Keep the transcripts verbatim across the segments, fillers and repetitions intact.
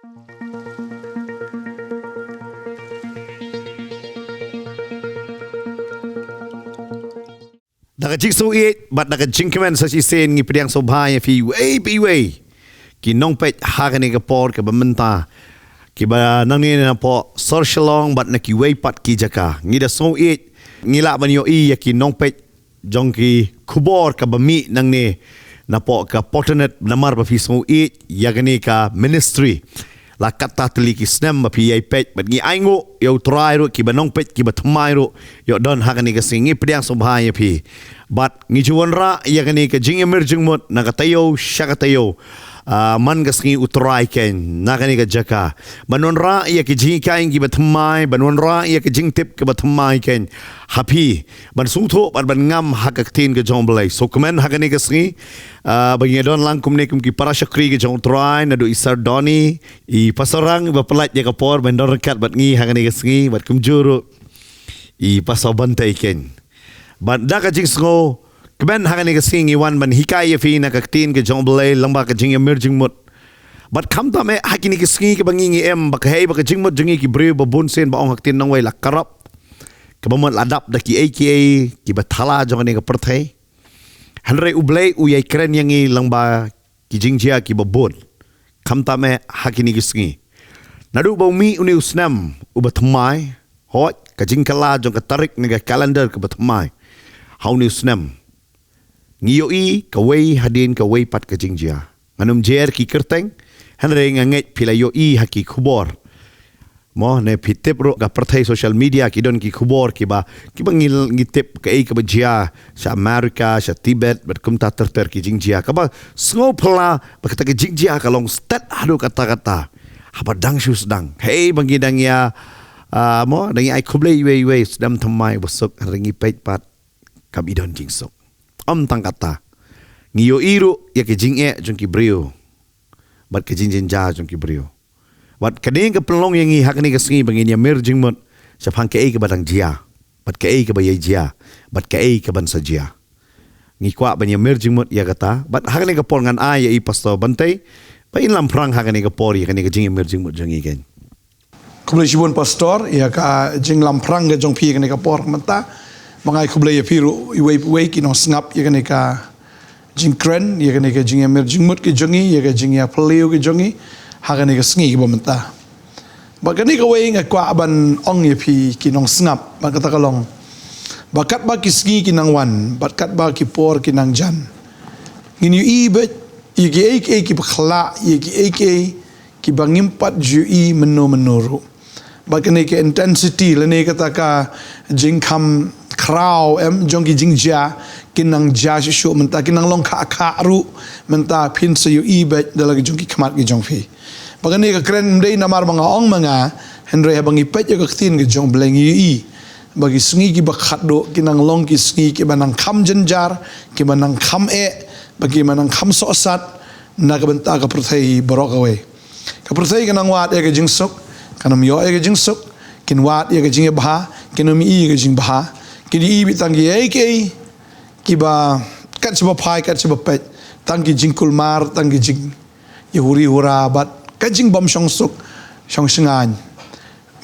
Da ka jingsngewbha bad da ka jingkmen sa shisien ngi pdiang sngewbha ïa phi iwei pa iwei ki nongpeit ha kane ka por kaba mynta, kiba nangne napoh Sor Shillong bad na kiwei pat ki jaka. Ngi da sngewbha, ngi lah ban ïohi ïa ki nongpeit jong ki khubor kaba mih nangne napoh ka portanet namar ba phi sngewbha ïa kane ka ministry. La katta tylli ki snem ba phi ïai peit bad ngi ainguh ïa U Trai ruh, kiba nongpeit kiba thymmai ruh ïoh don ha kane ka sngi. Ngi pdiang sngewbha ïa phi bad ngi ju wanrah ïa kane ka jingïamir jingmut na ka taïew sha ka taïew. Ah, man ka sngi U Trai keiñ na kane ka jaka ban wanrah ïa ka jinghikai kiba thymmai, ban wanrah ïa ka jingtip kiba thymmai keiñ ha phi, ban sngewthuh bad ban ngam ha ka ktien ka jong U Blei. So kmen ha kane ka sngi, ah, ba ngi don lang kumne kum ki para shakri ka jong U Trai, naduh i Sir Donny, i Pastor Rang, ba pynlait ïa ka por ban don ryngkat bad ngi ha kane ka sngi, bad kumjuh ruh i Pastor Bantei keiñ. Bad da ka jingsngewkmen ha kane ka sngi ngi wan ban hikai ïa phi na ka ktien ka jong U Blei lyngba ka jingïamir jingmut. Bad khamtam eh ha kine ki sngi kiba ngi ngi em, ba kaei ba ka jingmut jong ngi ki briew ba bun sien ba ong ha ka ktien nongwei la karap, kaba mut la dap da kiei kiei kiba thala jong kane ka pyrthei. Hynrei U Blei u ïai kren ïa ngi lyngba ki jingjia kiba bun, khamtam eh ha kine ki sngi. Naduh ba u mih une u snem uba thymmai, hooid, ka jingkylla jong ka tarik ne ka calendar kaba thymmai ha une u snem, ngi ïohi kawei hadien kawei pat ka jingjia. Ngan ym jer ki kyrteng, hynrei nga ngeit phi la ïohi ha ki khubor, mo, ne phi tip ruh ka pyrthei social media ki don ki khubor kiba, kiba ngi, ngi tip kaei kaba jia sha America, sha Tibet bad kumta ter ter ki jingjia. Kaba sngewphylla ba kata ka jingjia ka long stet haduh katta katta. Haba dang shu sdang, hei ba ngi dang ïa, ah, mo, dang ïa ai khublei iwei iwei, sdang thymmai ba suk, hynrei ngi peit pat kam i don jingsuk. Ym tang katta, ngi ïohi ruh ïa ka jingeh jong ki briew bad ka jingjynjar jong ki briew. Bad kane ka pynlong ïa ngi ha kane ka sngi ba ngin ïamir jingmut shaphang kaei kaba dang jia bad kaei kaba ïai jia bad kaei kaban sa jia. Ngi kwah ban ïamir jingmut ïa kata, bad ha kane ka por ngan ai ïa i Pastor Bantei ba in lamphrang ha kane ka por ïa kane ka jingïamir jingmut jong ngi keiñ. Khublei shibun Pastor ïa ka jinglamphrang ka jong phi ïa kane ka por mynta. Ba nga ai khublei ïa phi ruh iwei pa iwei ki nongsngap ïa kane ka jingkren, ïa kane ka jingïamir jingmut ka jong ngi, ïa ka jingïaphylliew ka jong ngi ha kane ka sngi kaba mynta. Bad kane kawei nga kwah ban ong ïa phi ki nongsngap, bad kata ka long ba katba ki sngi ki nang wan bad katba ki por ki nang jan, ngin ïohi beit ïa kiei kiei kiba khyllah, ïa kiei kiei kiba ngim pat ju ïohi mynno mynno ruh. Bad kane ka intensity lane kata ka jingkham khraw, em, jong ki jingjia kin nang jia shuh shuh mynta, kin nang long khah khah ruh mynta, phin sa ïohi beit da la ki jong ki khmat ki jong phi. Bad kane ka kren ym dei namar ba nga ong ma nga, hynrei haba ngi peit ïa ka ktien ka jong U Blei ngi ïohi ba ki sngi kiba khatduh ki nang long ki sngi kiba nang kham jynjar, kiba nang kham eh, ba kiba nang kham sohsat na ka bynta ka pyrthei baroh kawei. Ka pyrthei ka nang wad ïa ka jingsuk, ka nang ïoh ïa ka jingsuk, kin wad ïa ka jingïabha, kin ym ïohi ïa ka jingbha, kin ïohi beit tang kiei kiei kiba kat shaba phai, kat shaba peit, tang ki jingkulmar, tang ki jingïahuri hura bad ka jingbym shong suk shong shngaiñ.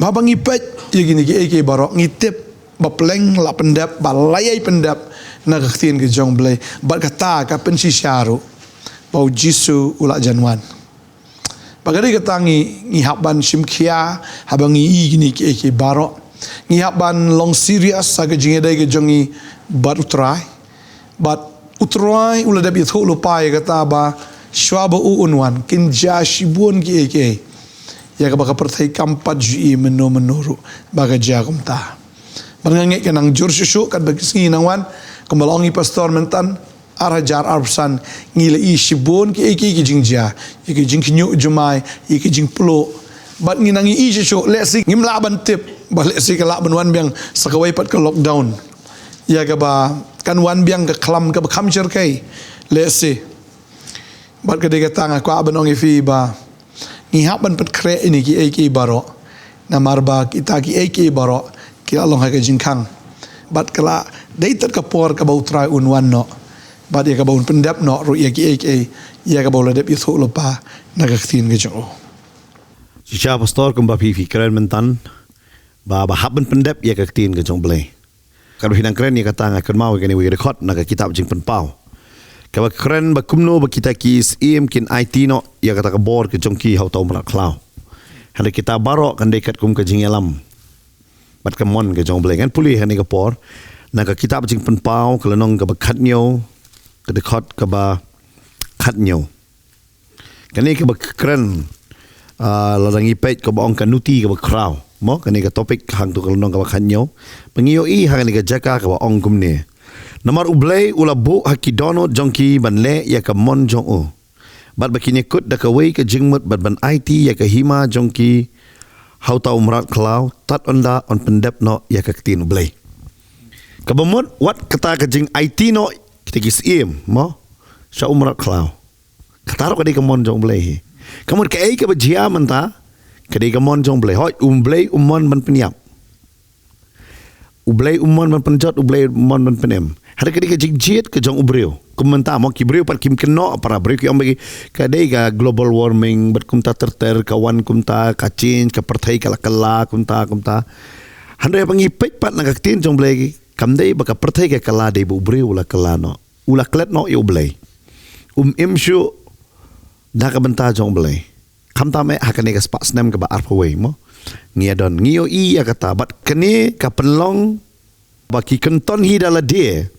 Haba ngi peit ïa kine kiei kiei baroh ngi tip ba pleng la pyndep, ba la ïai pyndep na ka ktien ka jong U Blei, bad kata ka pynshisha ruh ba U Jisu u la jan wan. Bad ka dei kata ngi, ngi hap ban shim khia haba ngi ïohi kine kiei kiei baroh. Ngi hap ban long serious ha ka jingïadei ka jong ngi bad U Trai. Bad U Trai u la dep ïathuh lypa ïa kata ba shwa ba u un wan kin jia shibun kiei kiei ïa kaba ka pyrthei kam pat ju ïohi mynno mynno ruh ba ka jia kumta. Bad nga ngeit ka nang jur shuh shuh katba ki sngi nang wan, kumba la ong i Pastor mynta, ar hajar arphew san ngi la ïohi shibun kiei kiei ki jingjia, ïa ki jingkhynñiuh jumai, ïa ki jingpluh. Bad ngi nang ïohi shuh shuh, lehse ngim lah ban tip ba lehse ka lah ban wan biang sa kawei pat ka lockdown ïa kaba kan wan biang ka khlam kaba kham shyrkhei, lehse. Bad ka dei kata nga kwah ban ong ïa phi ba ngi hap ban pynkhreh ïa kine kiei kiei baroh, namar ba kita kiei kiei baroh ki la long ha ka jingkhang. Bad ka la dei tad ka por kaba U Trai un wan noh bad ïa kaba un pyndep noh ruh ïa kiei kiei ïa kaba u la dep ïathuh lypa na ka ktien ka jong u. Shisha pastor, kumba phi phi kren myntan ba ba hap ban pyndep ïa ka ktien ka jong U Blei. Katba phi nang kren ïa kata, nga kynmaw ïa kane ka dkhot na ka kitab Jingpynpaw kaba kren ba kumno ba kita ki syiem kin aiti noh ïa kata ka bor ka jong ki ha uta u mrad khlaw. Hynrei kita baroh kan dei katkum ka jingïalam bad ka mon ka jong U Blei. Ngan pule ha kane ka por na ka kitab Jingpynpaw ka lynnong kaba khathynñiew, ka dkhot kaba khathynñiew. Kane kaba kren, ah, lada ngi peit kaba ong ka nuti kaba khraw, mo, kane ka topik hangto ka lynnong kaba khathynñiew. Ba ngi ïohi ha kane ka jaka kaba ong kumne: Namar U Blei u la buh ha ki dohnud jong ki ban leh ïa ka mon jong u, bad ba kin ïakut da kawei ka jingmut bad ban aiti ïa ka hima jong ki ha uta u mrad khlaw, tad ynda yn pyndep noh ïa ka ktien U Blei. Kaba mut wat kata ka jingaiti noh kita ki syiem, mo, sha u mrad khlaw, kata ruh ka dei ka mon jong U Blei hi. Ka mut kaei kaba jia mynta ka dei ka mon jong U Blei. Hooid, U Blei u mon ban pynïap, U Blei u mon ban pynjot, U Blei u mon ban pynim. Hynrei ka dei ka jingjied ka jong u briew. Kum mynta, mo, ki briew pat kim kynnoh, para briew ki ong ba ki, ka dei ka global warming bad kumta ter ter, ka wan kumta ka change, ka pyrthei ka la kylla kumta kumta. Hynrei ba ngi peit pat na ka ktien jong U Blei, kam dei ba ka pyrthei ka kylla, dei ba u briew u la kylla noh, u la klet noh ïa U Blei. Um im shuh da ka bynta jong U Blei. Khamtam eh ha kane ka spah snem kaba arphew wei, mo, ngi ïa don, ngi ïohi ïa kata. Bad kane ka pynlong ba ki kynton hi da lade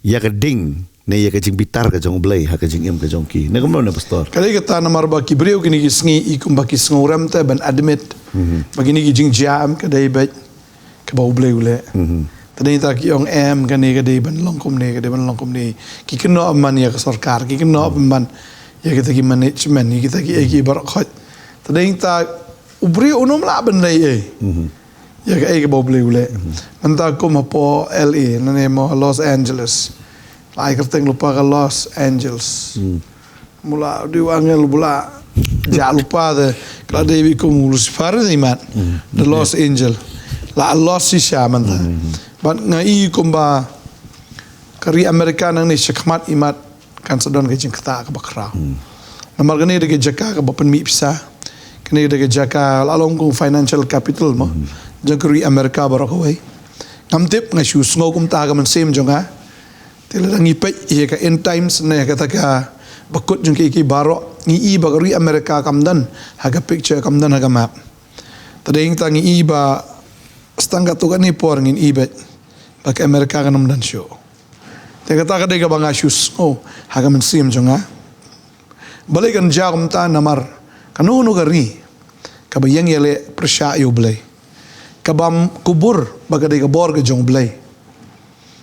ïa ka ding ne ïa ka jingbitar ka jong U Blei ha ka jingim ka jong ki. Ne kumno ne, pastor? Ka dei kata, namar ba ki briew kine ki sngi i kumba ki sngewrem te ban admit ba kine ki jingjia em ka dei beit kaba U Blei u leh. Te dei ta ki ong em, kane ka dei ban long kumne, ka dei ban long kumne. Ki kynnoh ban ïa ka sorkar, ki kynnoh ban ïa kita ki management, ïa kita ki, ïa ki baroh khoit. Te dei ta u briew un ym lah ban leh ei ïa kaei kaba U Blei u leh. Mynta kum hapoh L A, nane mo, Los Angeles. La ai kyrteng lypa ka Los Angeles. Mula dei u angel ba la jah lypa te, ka la dei beit kum u Lucifer te imat. The Lost Angel. La lost shisha mynta. Bad nga i kumba ka ri America nangne shakhmat imat kan sa don ka jingktah kaba khraw. Namar kane dei ka jaka kaba pynmih pisa. Kane dei ka jaka la long kum financial capital, mo, jong ka ri America baroh kawei. Ngam tip, nga shu sngew kumta ha ka mynsiem jong nga. Te lada ngi peit ïa ka end times ne kata kaba kut jong kiei kiei baroh, ngi i ba ka ri America kam don ha ka picture, kam don ha ka map. Te dei ta ngi i ba sa tang katto katne por ngin i beit ba ka America kan ym don shuh. Te kata ka dei kaba nga shu sngew ha ka mynsiem jong nga. Balei kan jia kumta? Namar kano kano ka ri kaba ïeng ïaleh pyrshah ïa U Blei, kabym kubur ba ka dei ka bor ka jong U Blei,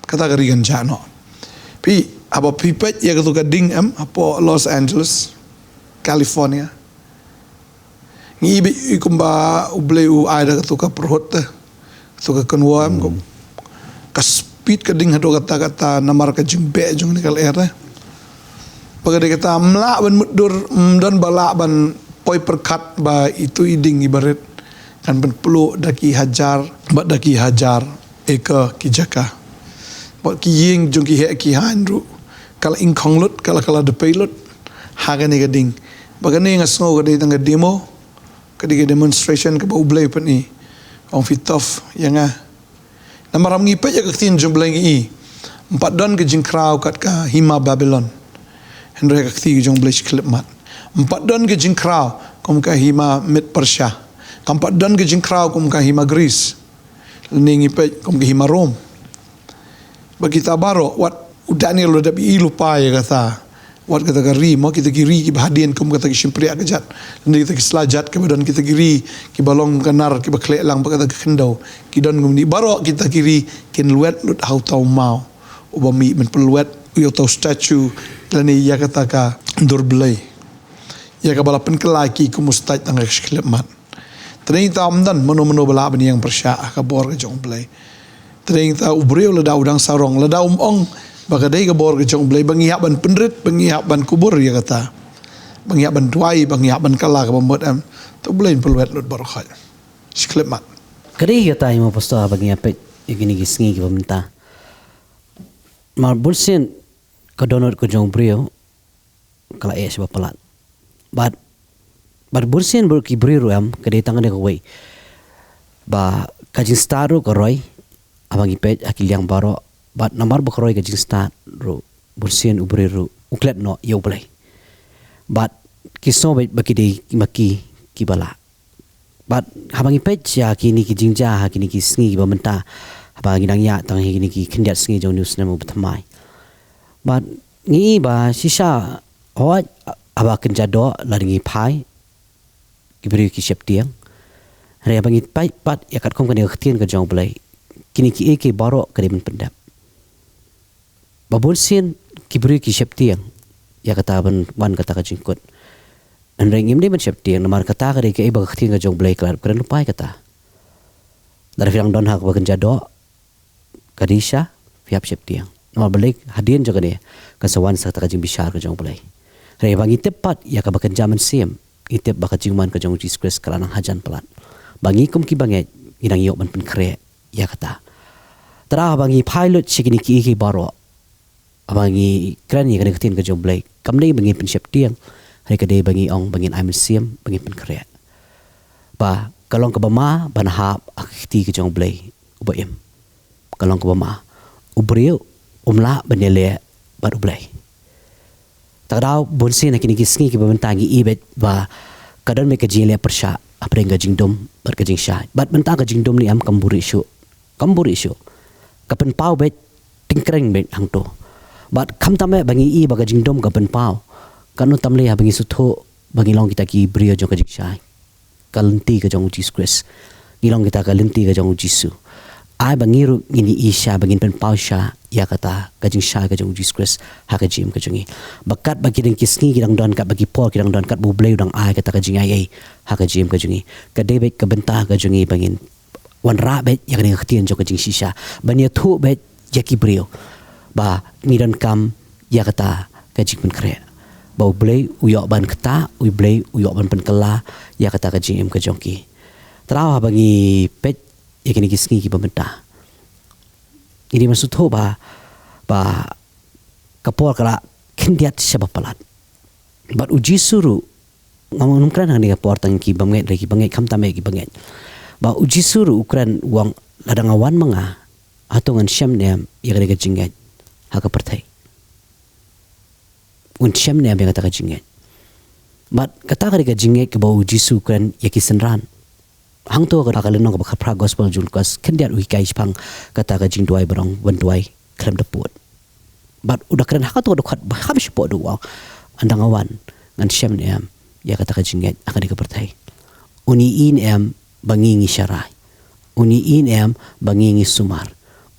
kata ka ri kan jah noh. Phi, haba phi peit ïa kato ka ding em hapoh Los Angeles, California, ngi i beit kumba U Blei u ai da kato ka pyrhut te, kato ka kynwoh em, ka speed ka ding haduh katta katta namar ka jingbeh jong kane ka lyer te. Ba ka dei kata, ym lah ban mutdur, ym don ba lah ban poi pyrkhat ba ito i ding iba rit kan pynpluh da ki hajar bad da ki hajar acre ki jaka. Bad ki ïing jong ki heh ki haiñ ruh ka la ingkhong lut, ka la, ka la dpei lut ha kane ka ding. Ba kane nga sngew ka dei tang ka demo, ka dei ka demonstration kaba U Blei u pyni. Ong phi tough ïa nga. Namar haba ngi peit ïa ka ktien jong U Blei ngi i, ym pat don ka jingkhraw kat ka hima Babilon. Hynrei ka ktien jong U Blei shi khyllipmat. Ym pat don ka jingkhraw kum ka hima Mid Persia. Kam pat don ka jingkhraw kum ka hima Greece. Lane ngi peit kum ka hima Rome. Ba kita baroh, wat u Daniel u la dep i lypa ïa kata. Wat kata ka ri, mo, kita ki ri kiba hadien kum kata ki shympriah kjat, lane kita ki sla jat kiba don, kita ki ri kiba long ka nar kiba khleh lang bad kata ka khyndew, ki don kumne. Baroh kita ki ri kin lwet lut ha uta u maw uba mih ban pynlwet ïa uta u statue lane ïa kata ka dur blei, ïa kaba la pynkylla ïa ki kum u stait tang ka shi khyllipmat. Te dei ta ym don mano mano ba lah ban ïeng pyrshah ha ka bor ka jong U Blei. Te dei ta u briew lada u dang sarong, lada um ong ba ka dei ka bor ka jong U Blei, ba ngi hap ban pynrit, ba ngi hap ban kubur ïa kata, ba ngi hap ban duwai, ba ngi hap ban kylla kaba mut em, te U Blei un pynlwet lut baroh khoit. Shi khyllipmat. Ka dei kata, ïa mo pastor, ba ngi ïa peit ïa kine ki sngi kiba mynta. Mar bunsien ka dohnud ka jong u briew ka la eh shibun palat. Bad Bad bunsien baroh ki briew ruh em, ka dei tang kane kawei. Ba ka jingstad ruh ka roi, haba ngi peit ha ki liang baroh, bad namar ba ka roi ka jingstad ruh, bunsien u briew ruh u klet noh ïa U Blei. Bad ki sngew beit ba ki dei ma ki kiba lah. Bad haba ngi peit ïa kine ki jingjia ha kine ki sngi kiba mynta, haba ngi dang ïaid tang ha kine ki khyndiat sngi jong une u snem uba thymmai. Bad ngi i ba shisha, hooid, haba kynja doh lada ngi phai, ki briew ki sheptieng. Hynrei haba ngi peit pat ïa katkum kane ka ktien ka jong U Blei, kine kiei kiei baroh ka dei ban pyndep. Ba bunsien ki briew ki sheptieng ïa kata ban wan kata ka jingkut. Hynrei ngim dei ban sheptieng, namar kata ka dei kaei ba ka ktien ka jong U Blei ka la kren lypa ïa kata. Lada phi dang don ha kaba kynja doh, ka dei shisha phi hap sheptieng. Namar balei? Hadien jong kane kan sa wan sa kata ka jingbishar ka jong U Blei. Hynrei haba ngi tip pat ïa kaba kynja mynsiem, ngi tip ba ka jingwan ka jong U Jisu Khrist ka la nang hajan palat. Ba ngi kum ki bangeit ngi dang ïoh ban pynkhreh ïa kata. Te haba ngi phai lut sha kine kiei kiei baroh, haba ngi kren ïa kane ka ktien ka jong U Blei, kam dei ba ngin pynsheptieng, hynrei ka dei ba ngi ong ba ngin ai mynsiem, ba ngin pynkhreh. Ba ka long kaba ma ban hap ha ka kti ka jong U Blei uba im. Ka long kaba ma. U briew um lah ban ïaleh bad U Blei. Te ka daw bunsien ha kine ki sngi kiba mynta ngi i beit ba ka don beit ka jingïaleh pyrshah hapdeng ka jingdum bad ka jingshai. Bad mynta ka jingdum ne em kam buhrieh shuh. Kam buhrieh shuh. Ka pynpaw beit, tyngkhreng beit hangto. Bad khamtam eh ba ngi i ba ka jingdum ka pynpaw, katno tam lei haba ngi sngewthuh ba ngi long kita ki briew jong ka jingshai. Ka lynti ka jong U Jisu Khrist. Ngi long kita ka lynti ka jong U Jisu. Ai ba ngi ruh ngin ïohi shisha, ba ngin pynpaw shisha ïa kata ka jingshai ka jong U Jisu Khrist ha ka jingim ka jong ngi. Ba katba ki dang ki sngi ki dang don, katba ki por ki dang don, katba U Blei u dang ai kata ka jingaiei ha ka jingim ka jong ngi, ka dei beit ka bynta ka jong ngi ba ngin wanrah beit ïa kane ka ktien jong ka jingshisha, ban ïathuh beit ïa ki briew ba ngi donkam ïa kata ka jingpynkhreh. Ba U Blei u ïoh ban ktah, U Blei u ïoh ban pynkylla ïa kata ka jingim ka jong ki. Te haba ngi peit ïa kine ki sngi kiba mynta, ngi dei ban sngewthuh ba, ba ka por ka la khyndiat shaba palat. Bad U Jisu ruh, ngam, ngam kren hangne ka por tang ki bangeit, ki bangeit, khamtam eh ki bangeit. Ba U Jisu ruh u kren, u ong, lada nga wan ma nga, hato ngan shem ne em ïa kane ka jingngeit ha ka pyrthei? Un shem ne em ïa kata ka jingngeit? Bad kata ka dei ka jingngeit kaba U Jisu u kren ïa ki synran. Hangto ha ka lynnong kaba khatphra, Gospel jong u Lukas, khyndiat u hikai shaphang kata ka jingduwai ba ong, ban duwai khlem da pud. Bad u da kren ha kato ka dkhot ba kham shapoh, da u ong, ynda nga wan, ngan shem ne em ïa kata ka jingngeit ha kane ka pyrthei? Un ïohi ne em ba ngi ngi sharai? Un ïohi ne em ba ngi ngi sumar?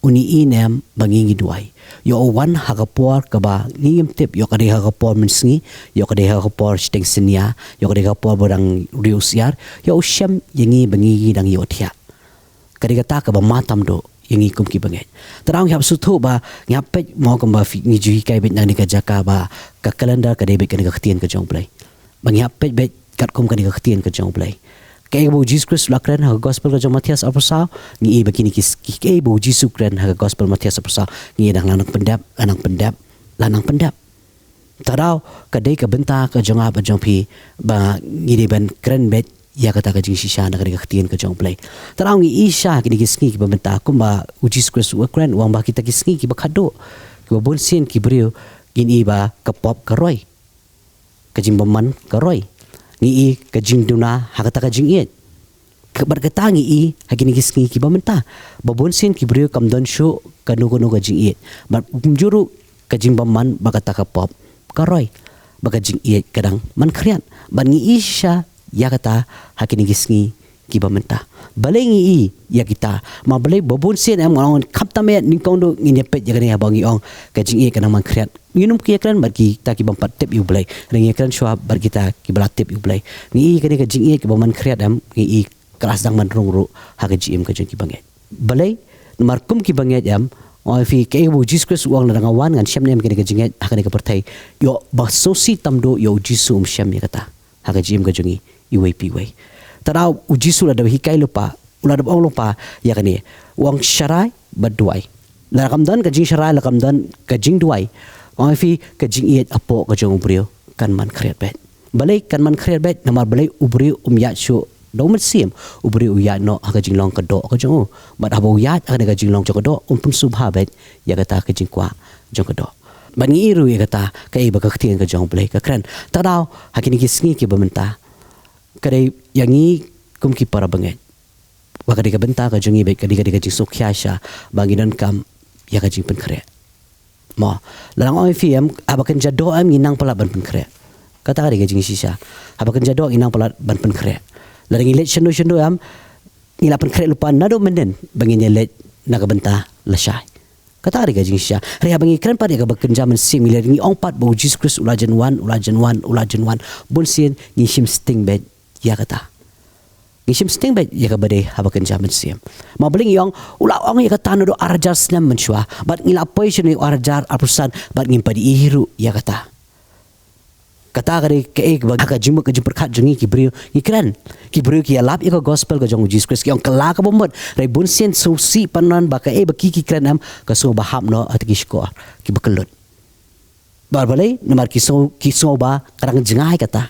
Un ïohi ne em ba ngi ngi duwai? Ïoh u wan ha ka por kaba ngi ngim tip, ïoh ka dei ha ka por mynsngi, ïoh ka dei ha ka por shiteng synñia, ïoh ka dei ha ka por ba dang riewsiar, ïoh u shem ïa ngi ba ngi ngi dang ïohthiah. Ka dei kata kaba ma tam duh ïa ngi kum ki bangeit. Te haba ngi hap sngewthuh ba ngi hap peit mo kumba phi, ngi ju hikai beit na kane ka jaka ba ka calendar ka dei beit kane ka ktien ka jong U Blei. Ba ngi hap peit beit katkum kane ka ktien ka jong U Blei. Kaei ba U Jisu Khrist u la kren ha ka Gospel ka jong u Mathaios arphew saw, ngi i ba kine ki, ki, kaei ba U Jisu u kren ha ka Gospel Mathaios arphew saw, ngi i dang la nang pyndep, la nang pyndep, la nang pyndep. Te ka dei ka bynta ka jong nga bad jong phi ba ngi dei ban kren beit ïa kata ka jingshisha na kane ka ktien ka jong U Blei. Te ngi i shisha ha kine ki sngi kiba mynta, kumba U Jisu Khrist u kren, u ong ba kita ki sngi kiba khadduh, kiba bunsien ki briew kin i ba ka pop ka roi, ka jingbymman ka roi. Ngi i ka jingduna ha kata ka jingïeit. Ka, bad kata ngi i ha kine ki sngi kiba mynta, ba bunsien ki briew kam don shuh kano kano ka jingïeit. Bad kumjuh ruh ka jingbymman bad kata ka pop ka roi, ba ka jingïeit ka dang man khriat. Bad ngi i shisha ïa kata ha kine ki sngi kiba mynta. Balei ngi i ïa kita? Ma balei ba bunsien em, nga ong, khamtam eh nyngkong duh ngin ïa peit ïa kane haba ngi ong ka jingïeit ka dang man khriat. Ngim ïa kren bad kita ki bym pat tip ïa U Blei, hynrei ngi kren shuwa bad kita kiba la tip ïa U Blei. Ngi i kane ka jingïeit kaba man khriat em, ngi i ka la sdang ban rung ruh ha ka jingim ka jong ki bangeit. Balei? Namar kum ki bangeit em, ong ïa phi, kaei ba U Jisu Khrist u ong, lada nga wan ngan shem ne em ïa kane ka jingngeit ha kane ka pyrthei? Ïoh ba sngewsih tam duh, ïoh U Jisu um shem ïa kata ha ka jingim ka jong ngi iwei pa iwei. Te haba U Jisu u la dep hikai lypa, u la dep ong lypa ïa kane, u ong sharai bad duwai. Lada kam don ka jingsharai, lada kam don ka jingduwai, ong ïa phi, ka jingïeit hapoh ka jong u briew kan man khriat beit. Balei kan pynkhreh beit? Namar balei u briew um ïaid shuh da u mynsiem, u briew u ïaid noh ha ka jinglong ka doh ka jong u. Bad haba u ïaid ha kane ka jinglong jong ka doh, um pynsngewbha beit ïa kata ka jingkwah jong ka doh. Bad ngi ïohi ruh ïa kata kaei ba ka ktien ka jong U Blei ka kren. Te kadaw ha kine ki sngi kiba mynta, ka dei ïa ngi kum ki para bangeit, ba ka dei ka bynta ka jong ngi beit, ka dei, ka dei ka jingsngewkhia shisha ba ngi donkam ïa ka jingpynkhreh. Mo, lada nga ong ïa phi em, haba kynja doh em, ngi nang palat ban pynkhreh. Kata ka dei ka jingshisha. Haba kynja doh ngi nang palat ban pynkhreh. Lada ngi leit shano shano em, ngi la pynkhreh lypa naduh mynhynnin ba ngin ïa leit na ka bynta lashai. Kata ka dei ka jingshisha. Hynrei haba ngi kren pat ïa kaba kynja mynsiem, ngi leit ngi ong pat ba U Jisu Khrist u la jan wan, u la jan wan, u la jan wan, bunsien ngi shim sting beit ïa kata. Ngi shim sting beit ïa kaba dei haba kynja mynsiem. Namar balei ngi ong, u la ong ïa kata naduh ar hajar snem mynshuwa, bad ngi la poi shane u ar hajar arphew san, bad ngim pat ïohi ruh ïa kata. Kata ka dei kaei kaba ha ka jingmut ka jingpyrkhat jong ngi ki briew ngi kren. Ki briew ki ïalap ïa ka gospel ka jong U Jisu Khrist, ki ong ka la kaba mut. Hynrei bunsien sngewsih pat noh ba kaei ba ki ki kren em, ka sngew ba hap noh ha kito ki shkor kiba kyllut. Namar balei? Namar ki sngew, ki sngew ba ka dang jngai kata.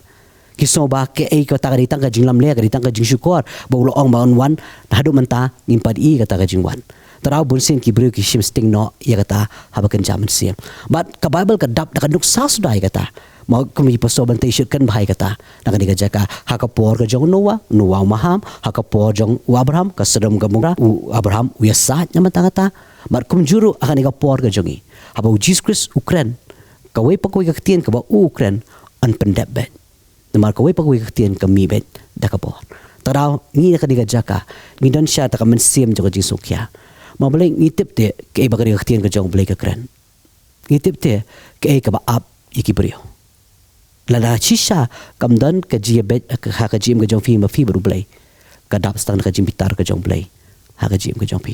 Ki sngew ba kaei kata ka dei tang ka jinglamler, ka dei tang ka jingshukor ba u la ong ba un wan, haduh mynta ngim pat ïohi kata ka jingwan. Te kadaw bunsien ki briew ki shim sting noh ïa kata haba kynja mynsiem. Bad ka Baibl ka dap da ka nuksa suda ïa kata. Mo, kum i Pastor Bynta i shu kren bha ïa kata. Na kane ka jaka, ha ka por ka jong u Noah, u Noah u maham, ha ka por jong u Abraham, ka Sodom Gomorrah, u Abraham u ïasaid na ka bynta kata. Bad kumjuh ruh ha kane ka por ka jong ngi, haba U Jisu Khrist u kren, kawei pa kawei ka ktien kaba u kren, yn pyndep beit. Namar kawei pa kawei ka ktien ka mih beit da ka bor. Te kadaw ngi na kane ka jaka, ngi don shisha da ka mynsiem jong ka jingsngewkhia. Namar balei? Ngi tip te kaei ba kane ka ktien ka jong U Blei ka kren. Ngi tip te kaei kaba ap ïa ki briew. Lada shisha kam don ka jingïabeit ha ka jingim ka jong phi, ma phi bad U Blei, ka dap sa tang da ka jingbitar ka jong U Blei ha ka jingim ka jong phi.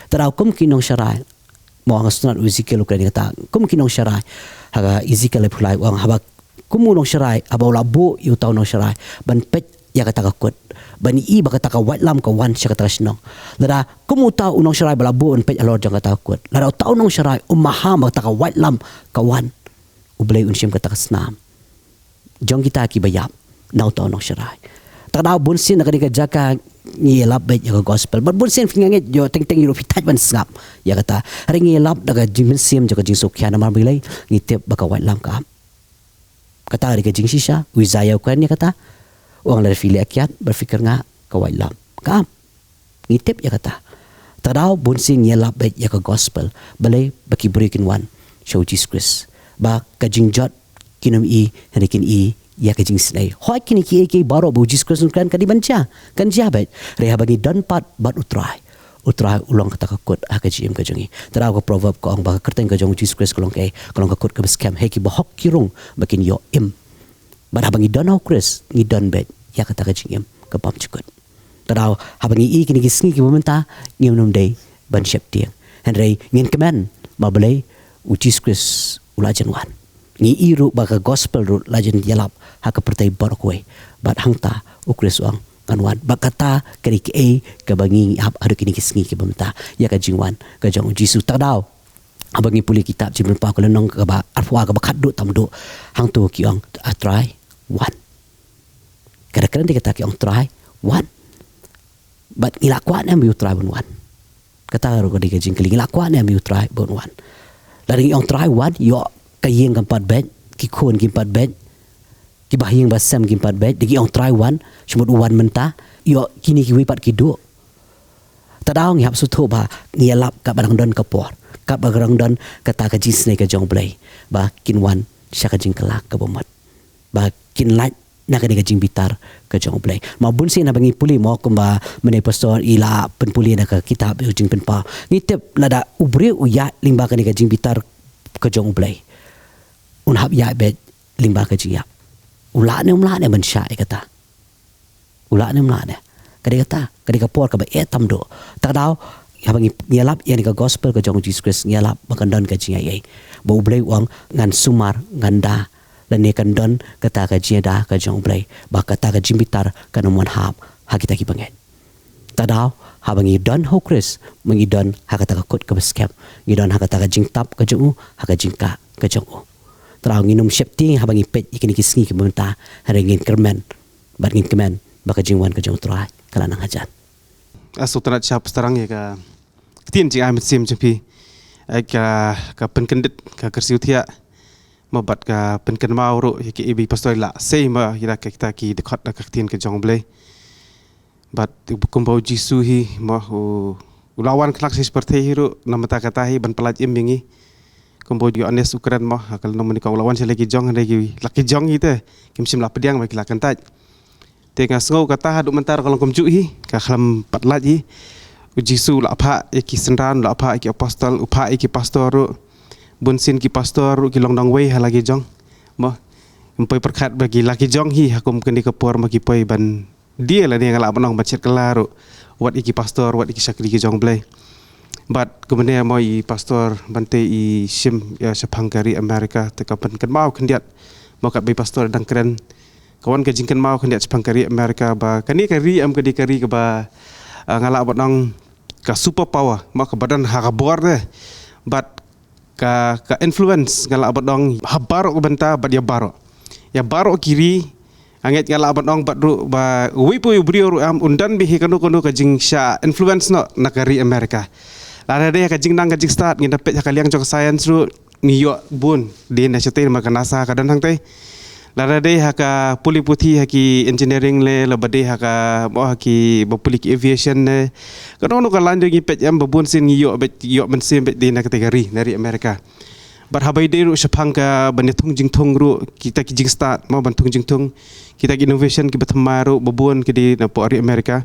Te kadaw kum ki nongsharai, mo, nga sngewtynnat u Ezekiel u kren ïa kata, kum ki nongsharai, ha ka Ezekiel laiphew lai u ong, haba kum u nongsharai, haba u la buh ïa uta u nongsharai ban peit ïa kata ka kut, ban ïohi ba kata ka waitlam ka wan sha kata ka shnong. Lada kum uta u nongsharai ba la buh ban peit halor jong kata ka kut, lada uta u nongsharai um maham ba kata ka waitlam ka wan, U Blei un shim kata ka snam jong kita kiba ïap na uta u nongsharai. Te kadaw bunsien na kane ka jaka ngi ïalap beit ïa ka gospel. Bad bunsien phi, nga ngeit ïoh teng teng ïoh ruh phi thait ban sngap ïa kata. Hynrei ngi ïalap da ka jingmynsiem jong ka jingsngewkhia, namar balei? Ngi tip ba ka waitlam ka ap. Kata ka dei ka jingshisha, u Isaiah u kren ïa kata. U ong lada phi leh kiad bad phi kyrngah, ka waitlam ka ap. Ngi tip ïa kata. Te kadaw bunsien ngi ïalap beit ïa ka gospel. Balei? Ba ki briew kin wan sha U Jisu Khrist. Ba ka jingjot kin ym i, hynrei kin i ïa ka jingisynei. Hooid, kine kiei kiei baroh ba U Jisu Khrist un kren ka dei ban jia, kan jia beit. Hynrei haba ngi don pat bad U Trai, U Trai u long kata ka kut ha ka jingim ka jong ngi. Te kadaw ka Proverb ka ong ba ka kyrteng ka jong U Jisu Khrist ka long kaei? Ka long ka kut kaba skhem. Hei ki bahok ki rung ba kin ïoh im. Bad haba ngi don ha U Khrist, ngi don beit ïa kata ka jingim ka bymjukut. Te kadaw haba ngi ïohi kine ki sngi kiba mynta, ngim nym dei ban sheptieng. Hynrei ngin kmen, namar balei? U Jisu Khrist u la jan wan. Ngi ïohi ruh ba ka gospel ruh la jan ïalap ha ka pyrthei baroh kawei. Bad hangta U Khrist u ong, ngan wan. Bad kata ka dei kaei kaba ngi ap haduh kine ki sngi kiba mynta, ïa ka jingwan ka jong U Jisu. Te kadaw haba ngi pule kitab Jingpynpaw ka lynnong kaba arphew ar, kaba khatduh tam duh, hangto ki ong, A Trai, wan. Ka da kren te kata, ki ong, Trai, wan. Bad ngi la kwah ne em ïa U Trai ban wan? Kata ruh ka dei ka jingkylli, ngi la kwah ne em ïa U Trai ban wan? Lada ngi ong, Trai, wan, ïoh ka ïing kam pat beit, ki khun kim pat beit, ki bahaïing bahasem kim pat beit, da ngi ong, Trai, wan, shu mut u wan mynta, ïoh kine kiwei pat ki duh. Te kadaw ngi hap sngewthuh ba ngi ïalap katba dang don ka por, katba dang don kata ka jingisynei ka jong U Blei, ba kin wan sha ka jingkylla kaba mut, ba kin lait na kane ka jingbitar ka jong U Blei. Namar bunsien haba ngi pule, mo, kumba mynne Pastor i la pynpule na ka kitab Jingpynpaw, ngi tip lada u briew u ïaid lyngba kane ka jingbitar ka jong U Blei, un hap ïaid beit lyngba ka jingïap. U lah ne um lah ne ban shah ïa kata? U lah ne um lah ne? Ka dei kata, ka dei ka por kaba eh tam duh. Te kadaw haba ngi, ngi ïalap ïa kane ka gospel ka jong U Jisu Khrist, ngi ïalap ba kan don ka jingaiei, ba U Blei u ong, ngan sumar, ngan da, lane kan don kata ka jingïada ka jong U Blei, ba kata ka jingbitar kan ym wan hap ha kita ki bangeit. Te kadaw haba ngi don ha U Khrist, ma ngi don ha kata ka kut kaba skhem, ngi don ha kata ka jingtap ka jong u, ha ka jingkah ka jong u. Trai, ngin ym sheptieng haba ngi peit ïa kine ki sngi kiba mynta, hynrei ngin kyrmen bad ngin kmen ba ka jingwan ka jong U Trai ka la nang hajan. Nga sngewtynnat shaphrang ïa ka ktien jingai mynsiem jong phi, eh, ka, ka pynkyndit, ka kyrsiew thiah, mo, bad ka pynkynmaw ruh ïa ki, i ba i pastor i la sei, mo, ïa la ka, kita ki dkhot na ka ktien ka jong U Blei. Bad kumba U Jisu hi, mo, u, u la wan khlak sha pyrthei hi ruh na bynta kata hi, ban pyllait im ïa ngi. Kumba u Ïoannis u kren, mo, ha ka lynnong mynne, ka ong u la wan sha la ki jong, hynrei ki la ki jong hi te kim shym la pdiang bad ki la kyntait. Te nga sngew kata haduh mynta ka long kumjuh hi, ka khlem pat lait hi. U Jisu u la phah ïa ki synran, u la phah ïa ki apostol, u phah ïa ki pastor ruh. Bunsien ki pastor ruh ki long nongwei ha la ki jong, mo. Ym poi pyrkhat ba ki la ki jong hi ha kum kane ka por, mo, ki poi ban die lane, nga lah ban ong, ban shet kylla ruh wat ïa ki pastor, wat ïa ki shakri ki jong U Blei. Bad kumne, mo, i pastor Bante i shim ïa shaphang ka ri America, te ka pynkynmaw khyndiat, mo, katba i pastor dang kren, ka wan ka jingkynmaw khyndiat shaphang ka ri America, ba kane ka ri em ka dei ka ri kaba, ah, nga lah ban ong, ka super power, mo, kaba don ha ka bor te. Bad ka, ka influence, nga lah ban ong, ha baroh ka bynta bad ïa baroh, ïa baroh ki ri. Nga ngeit, nga lah ban ong, bad ruh ba uwei pa uwei u briew ruh em un don beit hi kano kano ka jingshah influence noh na ka ri America. Lada dei ha ka jingnang ka jingstad, ngin da peit ha ka liang jong ka science ruh, ngi ïoh bun dei na shatei, namar ka NASA ka don hangtei. Lada dei ha ka pule puthi ha ki engineering ne, lada dei ha ka, mo, ha ki ba pule ki aviation ne, kano kano ka line ruh ngi peit em, ba bunsien ngi ïoh beit, ïoh mynsiem beit dei na katei ka ri, na ri America. Bad haba ïadei ruh shaphang ka ban ïathung jingthung ruh, kita ki jingstad, mo, ban thung jingthung, kita ki innovation kiba thymmai ruh, ba bun ki dei na pdeng ri America.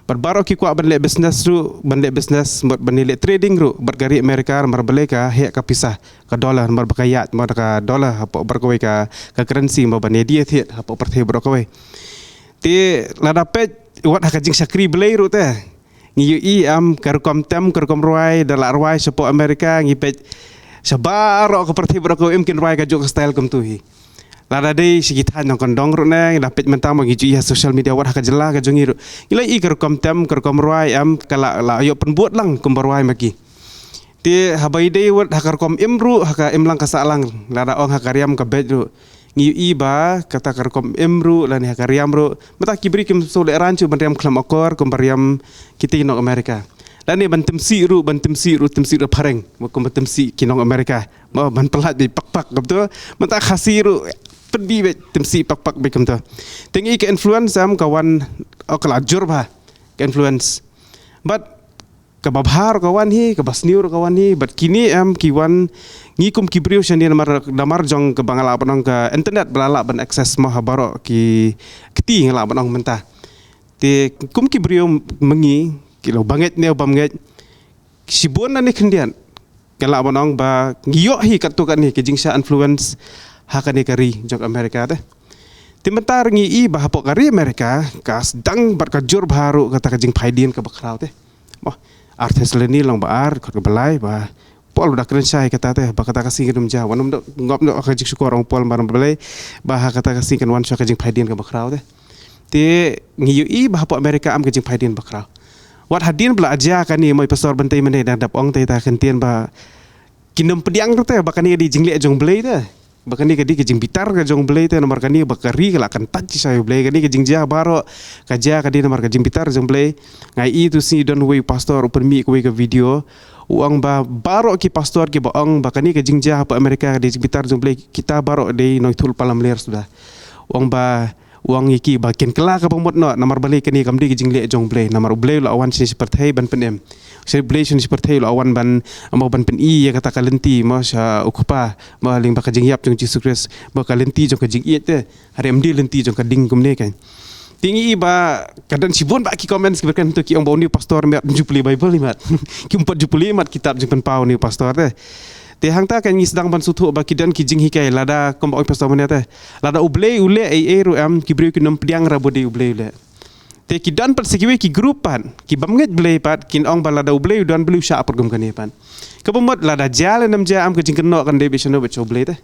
Bad baroh ki kwah ban leh business ruh, ban leh business, bad ban leh trading ruh bad ka ri America, namar balei? Ka heh ka pisa, ka dollar, namar ba ka ïaid, mo, da ka dollar hapoh baroh kawei ka, ka currency, mo, ban ïadie thied hapoh pyrthei baroh kawei. Te lada peit wat ha ka jingshakri Blei ruh te, ngi ïohi em, ka rukom tem, ka rukom rwai, da lah rwai shapoh America, ngi peit sha baroh ka pyrthei baroh kawei ym kin rwai kajuh ka style kumto hi. Lada dei sha ki thaiñ nongkyndong ruh ne, ngi da peit mynta, mo, ngi ju ïohi ha social media, wat ha ka jylla ka jong ngi ruh, ngi la ïohi ka rukom tem, ka rukom rwai em, ka la, la ïoh pynbud lang kumba rwai ma ki. Te haba ïadei wat ha ka rukom im ruh, ha ka imlang ka sahlang, lada ong ha ka riam ka beit ruh, ngi ïohi ba kata ka rukom im ruh lane ha ka riam ruh, mynta ki briew kim sngewlehrain shuh ban riam khlem akor kumba riam kita ki nong America. Lane ban tymsih ruh, ban tymsih ruh, tymsih ruh phareng, mo, kumba tymsih ki nong America, mo, ban pyllait beit pakpak kumto. Mynta Khasi ruh pynbeit beit, tymsih pakpak beit kumto. Te ngi ïohi ka influence em ka wan, oh, ka la jur bha ka influence. Bad kaba bha ruh ka wan hi, kaba sniew ruh ka wan hi, bad kine em ki wan, ngi kum ki briew shane namar, namar jong kaba nga lah ban ong ka internet ba la lah ban access, mo, ha baroh ki kti, nga lah ban ong mynta. Te kum ki briew ma ngi, ki la u bangeit ne u bym ngeit, shibun na ne khyndiat, nga lah ban ong ba ngi ïoh hi katto katne ka jingshah influence ha kane ka ri jong America te. Te mynta ruh ngi ïohi ba hapoh ka ri America ka sdang bad ka jur bha ruh kata ka jingphaidien kaba khraw te. Mo, Ar Thessaloni lynnong ba ar, dkhot kaba lai, ba Paul u da kren shai kata te, ba kata ka sngi kan ym jia, wat nym dei ngop noh ha ka jingshukor, ong Paul marwei, ba ha kata ka sngi kan wan shuwa ka jingphaidien kaba khraw te. Te ngi ïohi ba hapoh America em ka jingphaidien ba khraw. Wat hadien ba la jia kane, mo, i Pastor Bante mynne da dap ong te, ïa ta ka ktien ba kin ym pdiang ruh te ba kane ka dei jingleh jong U Blei te. Ba kane ka dei ka jingbitar ka jong U Blei te, namar kane ba ka ri ka la kyntait shisha ïa U Blei. Kane ka jingjia baroh ka jia ka dei namar ka jingbitar jong U Blei. Nga ïohi tu sngi don uwei u pastor u pynmih kawei ka video, u ong ba baroh ki pastor kiba ong ba kane ka jingjia hapoh America ka dei jingbitar jong U Blei, kita baroh dei nongïathuhlypa lamler suda. U ong ba, u ong ïa ki ba kin kylla kaba mut noh, namar balei? Kane kam dei ka jingleh jong U Blei, namar U Blei u la wan shane sha pyrthei ban pynim. Sha U Blei shane sha pyrthei u la wan ban, mo, ban pyni ïa kata ka lynti, mo, sha u Kpa, mo, lyngba ka jingïap jong U Jisu Khrist, mo, ka lynti jong ka jingïeit te. Hynrei ym dei lynti jong ka ding kumne kein. Te ngi ïohi ba ka don shibun bha ki comments kiba kren, to ki ong ba une u pastor ym pat ju pule Bible hi mat. Kim pat ju pule mat kitab Jingpynpaw une u pastor te. Te hangta kein ngi sdang ban sngewthuh ba ki don ki jinghikai, lada kumba ong i Pastor mynne te, lada U Blei u leh ei ei ruh em, ki briew kin ym pdiang ruh ba dei U Blei u leh. Te ki don pat sa kiwei ki group pat, ki bym ngeit Blei pat, kin ong ba lada U Blei u don, balei u shah apot kum kane pat. Kaba mut lada jia lane ym jia, em, ka jingkynnoh kan dei beit shano? Beit sha U Blei te.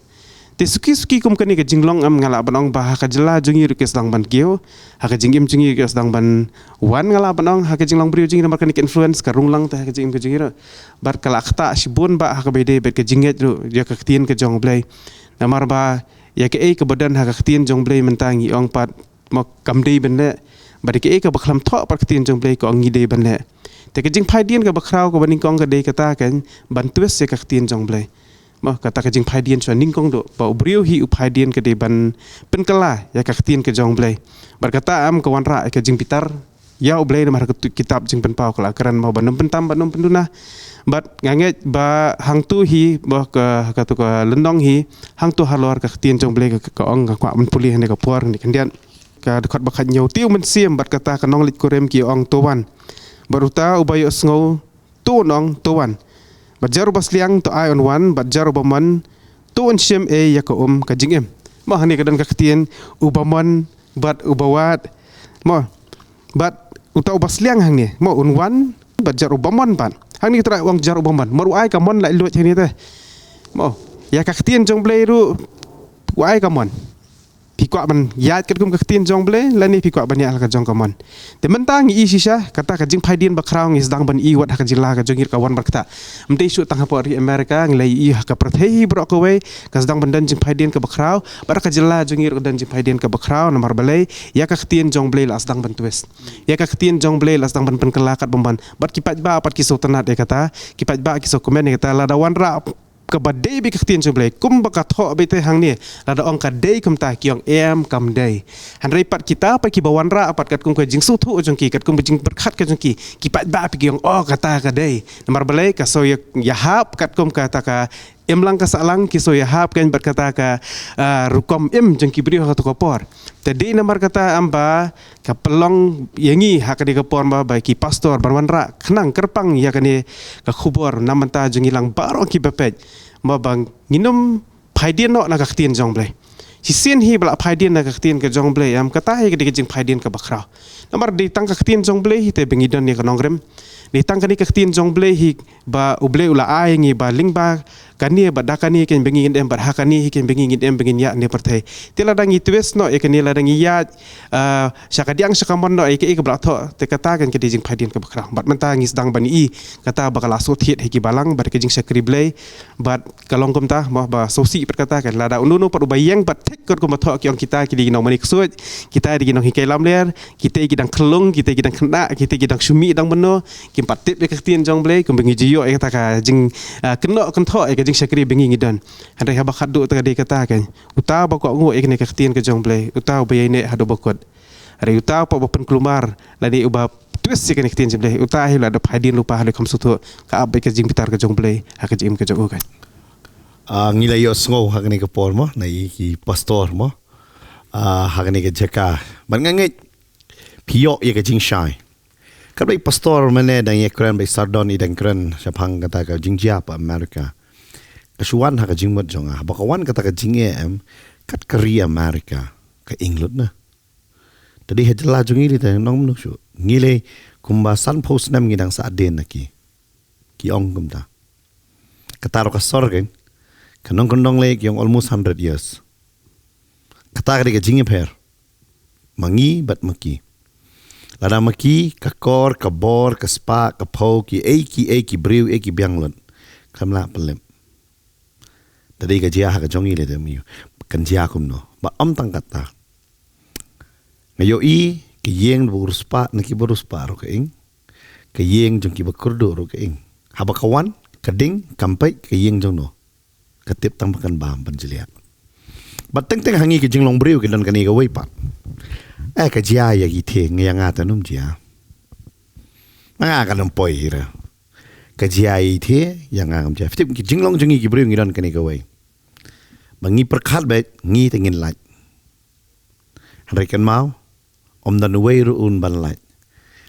Te suki suki kum kane ka jinglong, em, nga lah ban ong ba ha ka jylla jong ngi ruh ki sdang ban kiew, ha ka jingim jong ngi ruh ki sdang ban wan, nga lah ban ong, ha ka jinglong briew jong ngi, namar kane ka influence ka rung lang te ha ka jingim ka jong ngi ruh. Bad ka la ktah shibun bha ha kaba ïadei bad ka jingngeit ruh ïa ka ktien ka jong U Blei. Namar ba ïa kaei kaba don ha ka ktien jong U Blei mynta ngi ong pat, mo, kam dei ban leh. Bad ïa kaei kaba khlem thoh pat ka ktien jong U Blei ka ong ngi dei ban leh. Te ka jingphaidien kaba khraw kaba nyngkong ka dei kata kan, ban twist ïa ka ktien jong U Blei. Mo, kata ka jingphaidien shuwa nyngkong duh, ba u briew hi u phaidien ka dei ban pynkylla ïa ka ktien ka jong U Blei. Bad kata em ka wanrah ïa ka jingbitar ïa U Blei namar ha ka tu-, kitab Jingpynpaw ka la kren mo ban ym pyntam ban ym pynduna. Bad nga ngeit ba hangtu hi, ba ka, katu ka lynnong hi, hangtu halor ka ktien jong U Blei ka, ka ong, nga kwah ban pule hangne ka por, hangne khyndiat. Ka dkhot ba khathynñiew: Te U Mynsiem bad kata ka nongleit kurim ki ong, to wan. Bad uta uba ïohsngew, to un ong, to wan. Bad jar uba sliang, to ai un wan, bad jar uba mon, to un shim ei ïa ka um ka jingim. Mo, hangne ka don ka ktien uba mon bad uba wad. Mo, bad uta uba sliang hangne, mo, un wan, bad jar uba mon pat. Hangne trai u ong jar uba mon. Mo, u ai ka mon laitluid hangne te. Mo, ïa ka ktien jong U Blei ruh u ai ka mon. Phi kwah ban ïaid katkum ka ktien jong U Blei, lane phi kwah ban ïaid la ka jong ka mon? Te mynta ngi i shisha, kata ka jingphaidien ba khraw ngi sdang ban i wat ha ka jylla ka jong ngi ruh ka wan bad kata. Ym dei shuh tang hapoh ri America, ngi la i ha ka pyrthei hi baroh kawei ka sdang ban don jingphaidien kaba khraw, bad ha ka jylla jong ngi ruh ka don jingphaidien kaba khraw, namar balei, ïa ka ktien jong U Blei la sdang ban twist. Ïa ka ktien jong U Blei la sdang ban pynkylla katba mon. Bad ki paidbah pat ki sngewtynnat ïa kata, ki paidbah ki sngewkmen ïa kata, lada wanrah kaba dei beit ka ktien jong U Blei, kumba ka thoh beit te hangne, lada ong ka dei kumta, ki ong em, kam dei. Hynrei pat kita pat kiba wanrah pat katkum ka jingsngewthuh jong ki, katkum ka jingpyrkhat ka jong ki, ki paidbah pat ki ong, oh, kata ka dei. Namar balei, ka sngew ïa, ïahap katkum kata ka imlang ka sahlang, ki sngew ïahap kan bad kata ka, ah, rukom im jong ki briew ha kato ka por. Te dei namar kata em ba ka pynlong ïa ngi ha kane ka por mo ba ki pastor ban wanrah khnang kyrpang ïa kane ka khubor na bynta jong ngi lang baroh kiba peit, mo, ba ngin ym phaidien noh na ka ktien jong U Blei. Shisien hi ba la phaidien na ka ktien ka jong U Blei em, kata hi ka dei ka jingphaidien kaba khraw. Namar dei tang ka ktien jong U Blei hi te ba ngi don ïa ka nongrim. Dei tang kane ka ktien jong U Blei hi ba U Blei u la ai ngi ba lyngba kane bad da kane kan ba ngi ngin im, bad ha kane hi kan ba ngi ngin im, ba ngin ïaid ne pyrthei. Te lada ngi twist noh ïa kane, lada ngi ïaid, ah, sha kadiang sha kamon noh ïa kaei kaba la thoh, te kata kan ka dei jingphaidien kaba khraw. Bad mynta ngi sdang ban i kata ba ka la shu thied ha ki balang bad ka jingshakri Blei, bad ka long kumta mo, ba sngewsih pat kata kan. Lada uno uno pat uba ïeng bad thik katkum ba thoh, ki ong kita ki dei ki nongmane ksuid, kita dei ki nonghikai lamler, kita ki dang khyllung, kita ki dang khynnah, kita ki dang shu mih dang mynno, kim pat tip ïa ka ktien jong U Blei, kumba ngi ju ïoh ïa kata ka jing, ah, kynnoh kynthoh ïa ka jingshakri ba ngi ngi don. Hynrei haba khatduh te ka dei kata kan, uta uba kohnguh ïa kane ka ktien ka jong U Blei, uta uba ïaineh haduh ba kut. Hynrei uta uba pynkulmar lane uba twist ïa kane ka ktien jong U Blei, uta hi u la da phaidien lypa ha lade kham sngewthuh, ka ap beit ka jingbitar ka jong U Blei ha ka jingim ka jong u kan. Ah, ngi la ïohsngew ha kane ka por mo, na i ki pastor mo, ah, ha kane ka jaka. Bad nga ngeit phi ïoh ïa ka jingshai. Katba i pastor mynne dang ïakren, ba i Sardon i dang kren shaphang kata ka jingjia ha America, ka shu wan ha ka jingmut jong nga, haba ka wan kata ka jingeh em, kat ka ri America ka ing lut na. Te dei ha jylla jong ngi lei te nongmano shuh. Ngi lei kumba sanphew snem ngi dang sah dien na ki. Ki ong kumta. Kata ruh ka sor kan, ka nongkyndong lei ki ong almost hundred years. Kata ka dei ka jingïapher ma ngi bad ma ki. Lada ma ki, ka kor, ka bor, ka spah, ka phew, kiei kiei ki briew, ei ki biang lut, khlem lah pynlip. Te dei ka jia ha ka jong ngi lei te, ym ïoh kan jia kumno. Bad ym tang kata, nga ïohi ka ïing ba riewspah na ki ba riewspah ruh ka ing, ka ïing jong ki ba kyrduh ruh ka ing. Haba ka wan, ka ding, kam peit ka ïing jong no, ka tip tang ba kan bam ban jliah. Bad teng teng ha ngi ki jinglong briew ki don kane kawei pat. Eh, ka jia ïa ki te, nga ïa nga te nym jia. Ma nga kan ym poi hi re. Ka jia ïa i te, ïa nga ngam jia. Phi tip ki jinglong jong ngi ki briew ngi don kane kawei, ba ngi pyrkhat beit ngi te ngin lait. Hynrei kynmaw, ym don uwei ruh un ban lait.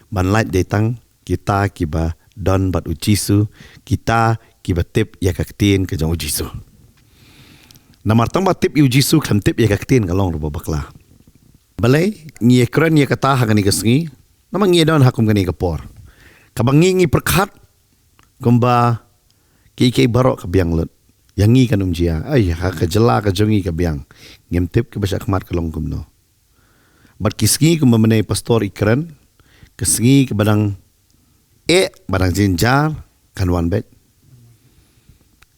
Ban lait dei tang kita kiba don bad U Jisu, kita kiba tip ïa ka ktien ka jong U Jisu. Namar tang ba tip ïa U Jisu khlem tip ïa ka ktien ka long ruh ba bakla. Balei ngi ïakren ïa kata ha kane ka sngi? Namar ngi don ha kum kane ka por kaba ngi ngi pyrkhat kumba kiei kiei baroh ka biang lut. Ïa ngi kan ym jia. Ai, ha ka jylla ka jong ngi ka biang. Ngim tip kiba shah khmat ka long kumno. Bad ki sngi kumba mynne pastor i kren, ka sngi kaba dang eh, ba dang jynjar, kan wan beit.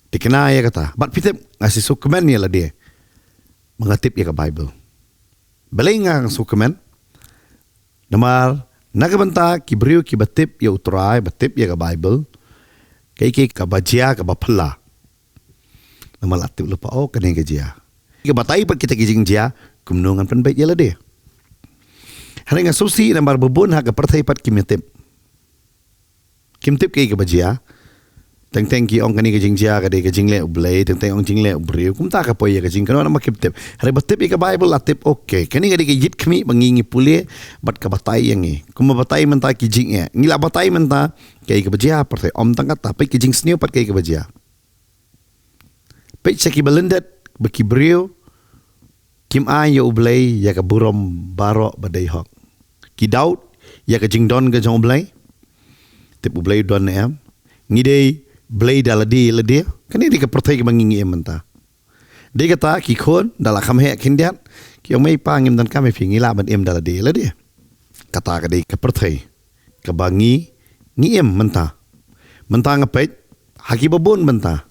Te kane ïa kata. Bad phi tip, nga shisha kmen ïa lade. Ba nga tip ïa ka Bible. Balei nga sngewkmen? Namar na ka bynta ki briew kiba tip ïa U Trai, ba tip ïa ka Bible, kaei kaei kaba jia kaba phylla. Namar la tip lypa, oh, kane ka jia. Ka batai pat kita ki jingjia, kumno ngan pynbeit ïa lade. Hynrei nga sngewsih namar ba bun ha ka pyrthei pat kim tip. Kim tip kaei kaba jia. Teng teng ki ong kane ka jingjia ka dei ka jingleh U Blei, teng teng ong jingleh u briew. Kumta ka poi ïa ka jingkynnoh namar kim tip. Hynrei ba tip ïa ka Bible la tip, okay, kane ka dei ka ïit khmih ba ngi ngi pule bad ka batai ïa ngi. Kumba batai mynta ki jingeh, ngi la batai mynta kaei kaba jia ha pyrthei. Ym tang kata, peit ka jingsniew pat kaei kaba jia. Peit sha kiba lyndet ba ki briew kim ai ïa U Blei ïa ka burom baroh ba dei hok. Ki daud ïa ka jingdon ka jong U Blei. Tip U Blei u don ne em? Ngi dei blei da lade lade. Kane dei ka pyrthei kaba ngi ngi im mynta. Dei kata ki khun da la kham heh khyndiat, ki ong, mei pa, ngim donkam ïa phi, ngi lah ban im da lade lade. Kata ka dei ka pyrthei kaba ngi ngi im mynta. Mynta nga peit ha kiba bun mynta.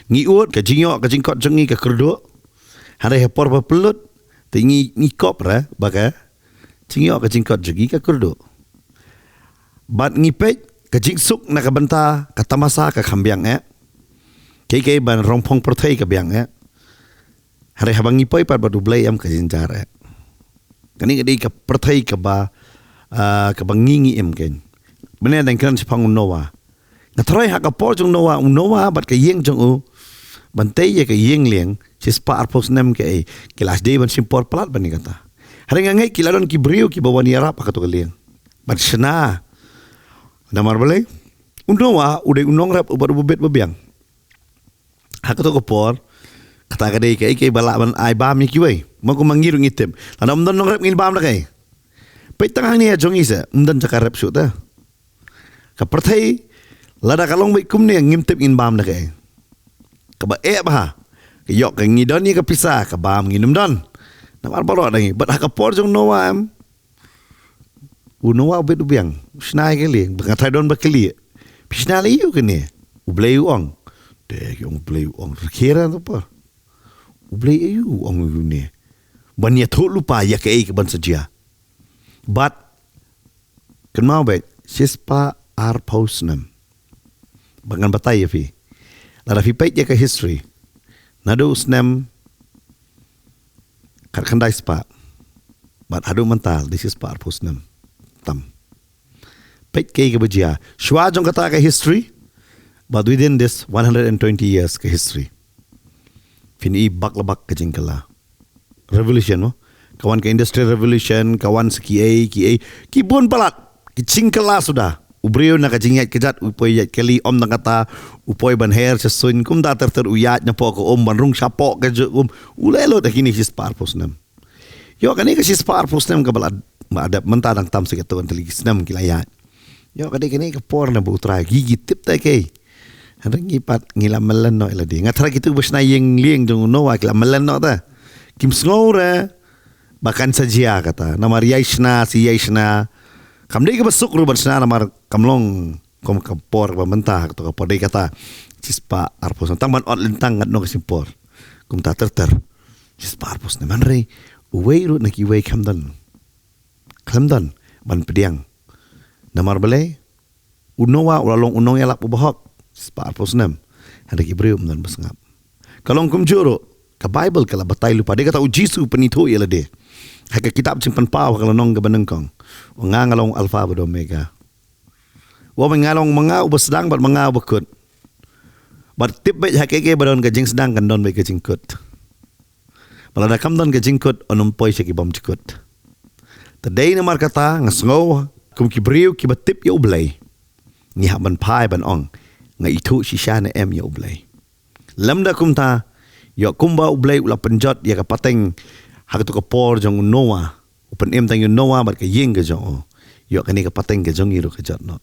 Ngi ud ka jingïoh ka jingkot jong ngi ka kyrduh. Hynrei ha por ba pynlut te ngi ngi kop re ba ka jingïoh ka jingkot jong ngi ka kyrduh. Bad ngi peit ka jingsuk na ka bynta ka tamasa ka kham biang eh. Kaei kaei ban rongphong pyrthei ka biang eh. Hynrei haba ngi poi pat bad U Blei em ka jynjar eh. Kane ka dei ka pyrthei kaba, ah, kaba ngi ngi im kein. Mynne dang kren shaphang u Noah. Nga tharai ha ka por jong u Noah, u Noah bad ka ïing jong u, ban tei ïa ka ïing lieng shispah arphew snem kaei, ki la dei ban shim por palat ban ïa kata. Hynrei nga ngeit ki la don ki briew kiba wan ïarap ha kato ka lieng ban shna. Namar balei? U Noah u dei u nongrep uba, uba bit ba biang. Ha kato ka por, kata ka dei kaei kaei ba lah ban ai bam ïa kiwei. Ma kumba ngi ruh ngi tip, lada ym don nongrep ngin bam da kaei? Peit tang hangne ha jong ngi se, ym don jaka rep shuh te. Ka pyrthei lada ka long beit kumne, ngim tip ngin bam da kaei. Kaba eh bha, ka ïoh ka ngi don ïa ka pisa, ka bam ngin ym don. Namar baroh da ngi. Bad ha ka por jong u Noah em, u Noah u bit u biang, u shna ïa ka lieng. Ba nga tharai don ba kylli, phi shna lei aïu kane? U Blei u ong. Te ki ong U Blei u ong, rkhie ra to por. U Blei aïu u ong ïa une ban ïathuh lypa ïa kaei kaban sa jia? Bad kynmaw beit, shispah arphew snem. Ba ngan batai ïa phi, lada phi peit ïa ka history, naduh u snem khatkhyndai spah bad haduh mynta dei shispah arphew snem tam. Peit kaei kaba jia shuwa jong kata ka history. But within this one hundred and twenty years ka history, phin i bak la bak ka jingkylla. Revolution mo, ka wan ka industrial revolution, ka wan sa kiei kiei, ki bun palat ki jingkylla suda. U briew na ka jingïaid kjat u poi ïaid kali, ym tang kata, u poi ban her sha suiñ, kumta ter ter u ïaid napoh ka um ban rung shapoh ka ju um. U leh lut ha kine shispah arphew snem. Ïoh kane ka shispah arphew snem kaba la, ba la dep mynta dang tam sa katto katne tylli ki snem ki la ïaid. Ïoh ka dei kane ka por na ba U Trai, ki, ki tip te kaei. Hynrei ngi pat ngi la mlien noh ïa lade. Nga tharai kito ba shna ïing lieng jong u Noah ki la mlien noh te. Kim sngew re ba kan sa jia kata. Namar ïai shna shi ïai shna, kam dei kaba suk ruh ban shna namar kam long kum ka por ba mynta ha kato ka por. Dei kata shispah arphew snem tang ban ot lyntang ngat nong ka shim por. Kumta ter ter shispah arphew snem. Hynrei uwei ruh na kiwei khlem don, khlem don ban pdiang. Namar balei? U Noah u la long u nongïalap uba hok shispah arphew snem, hynrei ki briew ym don ba sngap. Ka long kumjuh ruh, ka Bible ka la batai lypa. Dei kata u Jisu u pynithuh ïa lade ha ka kitab Jingpynpaw ha ka lynnong kaba nyngkong. U ong, nga nga long Alpha bad Omega. U ong, nga long, ma nga uba sdang bad ma nga uba kut. Bad tip beit, ha kaei kaei ba don ka jingsdang kan don beit ka jingkut. Bad lada kam don ka jingkut, yn ym poi sha ki bymjukut. Te dei namar kata nga sngew kum ki briew kiba tip ïa U Blei, ngi hap ban phai ban ong, nga ithuh shisha ne em ïa U Blei. Lymda kumta, ïoh kumba U Blei u la pynjot ïa ka pateng ha kato ka por jong u Noah, u pynim tang ïa u Noah bad ka ïing ka jong u, ïoh kane ka pateng ka jong ngi ruh ka jot noh.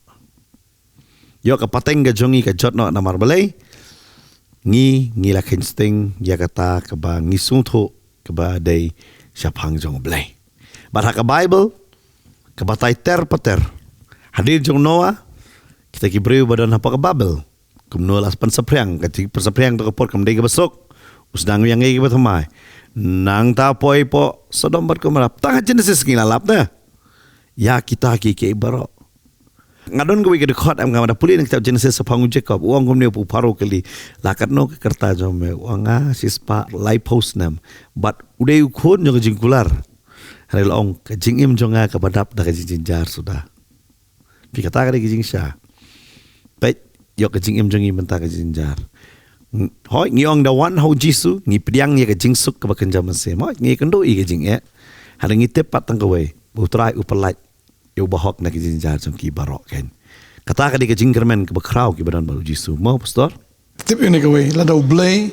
Ïoh ka pateng ka jong ngi ka jot noh namar balei? Ngi, ngi la kheiñ sting ïa kata kaba ngi sngewthuh kaba dei shaphang jong U Blei. Bad ha ka Bible ka batai ter pa ter. Hadien jong u Noah, kita ki briew ba don hapoh ka Babel, kumno la pynsaphriang, ka jingpynsaphriang to ka por kam dei kaba suk. Sdang ïa ngi kiba thymmai. Nangta poi hapoh Sodom bad Gomorrah. Tang ha Genesis ngi la lap te. Ïa kita ki ki baroh. Nga don kawei ka dkhot em, nga da pule na kitab Genesis shaphang u Jacob, u ong kumne u Pharaoh u kylli. La katno ka kyrta jong me? U ong nga shispah laiphew snem. Bad u dei u khun jong ka jingkular. Hynrei la ong ka jingim jong nga kaba dap da ka jingjynjar suda. Phi, kata ka dei ka jingshisha. Peit, ïoh ka jingim jong ngi mynta ka jingjynjar. Ng-, hooid, ngi ong da wan ha u Jisu, ngi pdiang ïa ka jingsuk kaba kynja mynsiem. Hooid, ngi kynduh ïa ka jingeh. Hynrei ngi tip pat tang kawei, ba u Trai u pyllait ïa u bahok na ka jingjynjar jong ki baroh kein. Kata ka dei ka jingkyrmen kaba khraw kiba don bad u Jisu. Mo, Pastor? Tip ïa kane kawei, lada U Blei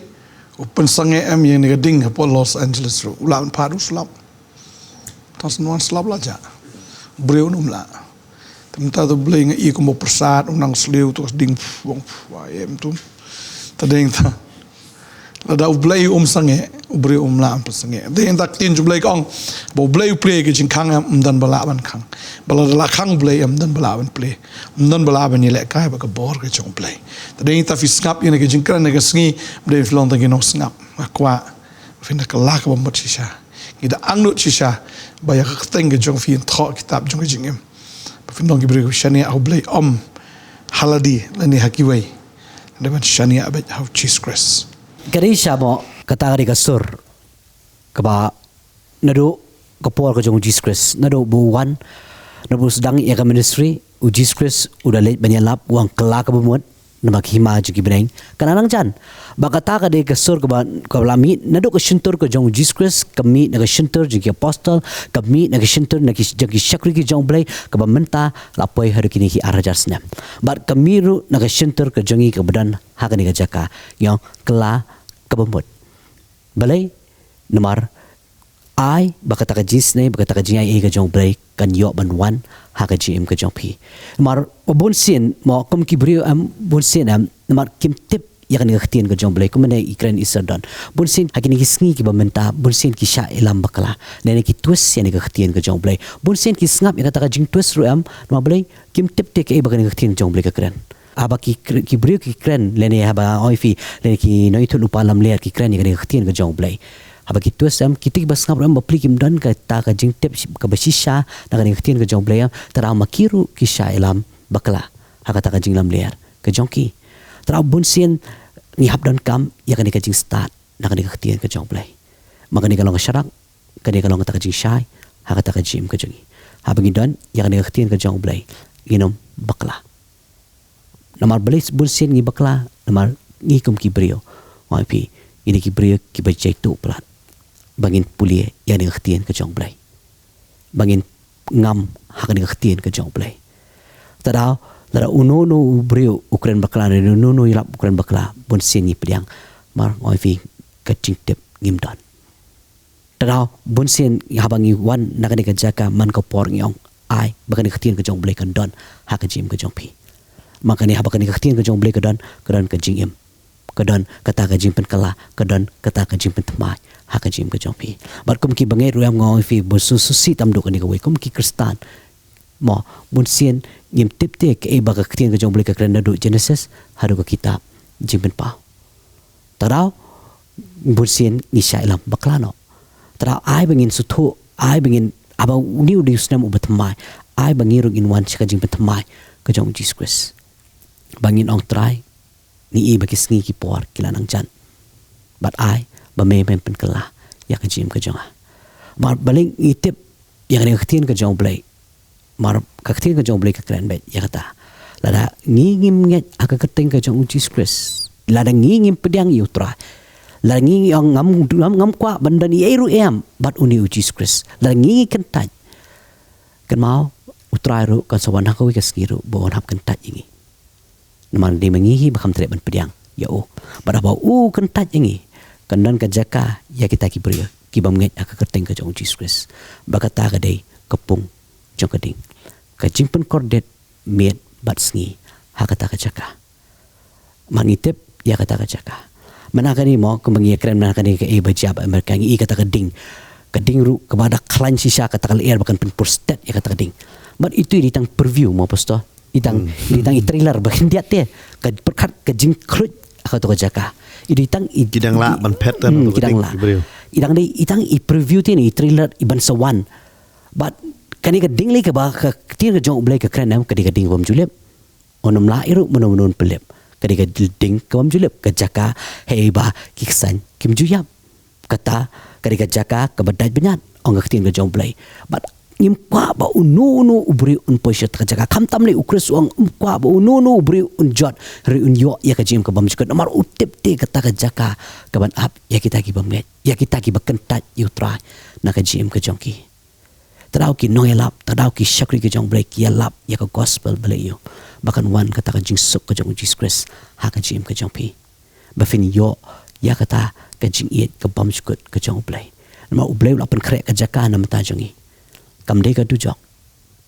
u pynsangeh em ïa kane ka ding hapoh Los Angeles ruh, u lah ban phah u slap. Tang shen wan slap la jah. Briew um lah. Te mynta te U Blei nga i kumba pyrsad, u nang sliew, to ka ding, pf, wang, pf, wa, em, tum. Te dei ta. Lada U Blei um sangeh, u briew um lah ban pynsangeh. Te dei ta ka ktien jong U Blei ka ong, ba U Blei u plie ka jingkhang em, ym don ba lah ban khang. Ba lada la khang U Blei em, ym don ba lah ban plie. Ym don ba lah ban ïalehkai bad ka bor ka jong U Blei. Te dei ta phi sngap ïa kane ka jingkren ha kane ka sngi, ym dei phi long tang ki nongsngap. Nga kwah phin da kylla kaba mut shisha. Ngi da angnud shisha ba ïa ka kyrteng ka jong phi yn thoh ha kitab jong ka jingim. Ba phin long ki briew kiba shaniah ha U Blei, ym ha lade lane ha kiwei. Hynrei ban shaniah beit ha u Jisu Khrist. Ka dei shisha mo, kata ka dei ka sur kaba naduh ka por ka jong u Jisu Khrist, naduh ba u wan, naduh ba u sdang ïa ka ministry, u Jisu Khrist u da leit ban ïalap, u ong kylla kaba mut, namar ka hima jong ki bneng ka la nang jan. Bad kata ka dei ka sur kaba, kaba la mih naduh ka shyntur ka jong u Jisu Khrist, ka mih na ka shyntur jong ki apostol, ka mih na ka shyntur na ki, jong ki shakri ki jong U Blei, kaba mynta la poi haduh kine ki ar hajar snem. Bad ka mih ruh na ka shyntur ka jong ngi kaba don ha kane ka jaka. Ngi ong kylla kaba mut. Balei? Namar ai ba kata ka jingisynei, ba kata ka jingaiei ka jong U Blei kan ïoh ban wan ha ka jingim ka jong phi. Namar bun sien mo, kum ki briew em, bun sien em, namar kim tip ïa kane ka ktien ka jong U Blei, kumne i kren i sdang. Bun sien ha kine ki sngi kiba mynta, bun sien ki shah ïalam bakla, lane ki twist ïa kane ka ktien ka jong U Blei. Bun sien ki sngap ïa kata ka jingtwist ruh em, namar balei? Kim tip te kaei ba kane ka ktien ka jong U Blei ka kren. Haba ki kr-, ki briew ki kren, lane haba ong ïa phi, lane ki nongïathuhlypa lamler ki kren ïa kane ka ktien ka jong U Blei. Haba ki twist em, kita kiba sngap ruh em bapli kim don kata ka jingtip shi-, kaba shisha na kane ka ktien ka jong U Blei em, te daw ma ki ruh ki shah ïalam bakla ha kata ka jinglamler ka jong ki. Te daw bun sien ngi hap donkam ïa kane ka jingstad na kane ka ktien ka jong U Blei. Ma kane ka long ka sharak, kane ka long kata ka jingshai ha kata ka jingim ka jong ngi. Haba ngi don ïa kane ka ktien ka jong U Blei, ngin ym bakla. Namar balei bun sien ngi bakla? Namar ngi kum ki briew, ong ïa phi, ngi dei ki briew kiba jaituh palat ba ngin pule ïa kane ka ktien ka jong U Blei, ba ngin ngam ha kane ka ktien ka jong U Blei. Te daw lada uno uno u briew u kren bakla, ne uno uno u ïalap u kren bakla, bun sien ngi pdiang, namar ong ïa phi, ka jingtip ngim don. Te daw bun sien haba ngi wan na kane ka jaka man ka por ngi ong, ai ba kane ka ktien ka jong U Blei kan don ha ka jingim ka jong phi. Ma kane, haba kane ka ktien ka jong U Blei ka don, ka don ka jingim, ka don kata ka jingpynkylla, ka don kata ka jingpynthymmai ha ka jingim ka jong phi. Bad kum ki bangeit ruh em, nga ong ïa phi, bun sien sngewsih tam duh kane kawei kum ki Khristan. Mo, bun sien ngim tip te kaei ba ka ktien ka jong U Blei ka kren naduh Genesis haduh ka kitab Jingpynpaw. Te daw bun sien ngi shah ïalam bakla noh. Te daw ai ba ngin sngewthuh, ai ba ngin, haba une u dei u snem uba thymmai, ai ba ngi ruh ngin wan sha ka jingpynthymmai ka jong u Jisu Khrist, ba ngin ong, Trai, ngi i ba ki sngi ki por ki la nang jan. Bad ai ba me men pynkylla ïa ka jingim ka jong nga. Namar balei ngi tip ïa kane ka ktien ka jong U Blei? Namar ka ktien ka jong U Blei ka kren beit ïa kata. Lada ngi ngim ngeit ha ka kyrteng ka jong u Jisu Khrist, lada ngi ngim pdiang ïa u Trai, lada ngi ngi ong, ngam, ngam, ngam kwah ban don ei ei ruh em bad une u Jisu Khrist, lada ngi ngi kyntait, kynmaw, u Trai ruh kan sa wan ha kawei ka sngi ruh ba un hap kyntait ïa ngi. Namar dei ma ngi hi ba kham treh ban pdiang ïa u. Bad haba u kyntait ïa ngi, kan don ka jaka ïa kita ki briew ki bym ngeit ha ka kyrteng ka jong u Jisu Khrist. Ba kata ka dei ka pung jong ka ding, ka jingpynkordit miet bad sngi ha kata ka jaka. Ma ngi tip ïa kata ka jaka. Mynta kane mo, kumba ngi ïa kren mynta kane, kaei ba jia ha Amerika, ngi i kata ka ding, ka ding ruh kaba da khlaiñ shisha, kata ka lyer ba kan pynpur stet ïa kata ka ding. Bad itu i dei tang preview mo, Pastor. I tang, hmm, i dei tang i trailer ba khyndiat te. Ka pyrkhat ka jingkhluit ha kato ka jaka. I dei tang i, Ki dang lah ban phet, kan, Hmm, to ki dang dik lah. I briew. I dang dei, i tang i preview te ne, i trailer i ban sa wan. Bad kane ka ding lei kaba ka ktien ka jong U Blei ka kren em, ka dei ka ding bym ju lip. Un ym lah ruh mynno mynno un pynlip. Ka dei ka ding ka bym ju lip, ka jaka hei ba ki ksain kim ju ïap. Kata ka dei ka jaka kaba dait bniat, ong ka ktien ka jong U Blei. Bad ngim kwah ba uno uno u briew un poi sha kata ka jaka. Khamtam lei, U Khrist u ong, ym kwah ba uno uno u briew un jot, hynrei un ïoh ïa ka jingim ka bymjukut. Namar u tip te kata ka jaka ka ban ap ïa kita ki bymngeit, ïa kita kiba kyntait ïa U Trai na ka jingim ka jong ki. Te daw ki nongïalap, te daw ki shakri ka jong U Blei ki ïalap ïa ka gospel ba leh ïa u, ba kan wan kata ka jingsuk ka jong U Jisu Khrist ha ka jingim ka jong phi, ba phin ïoh ïa kata ka jingïeit ka bymjukut ka jong U Blei. Namar U Blei u la pynkhreh ka jaka na bynta jong ngi. Kam dei ka dujok.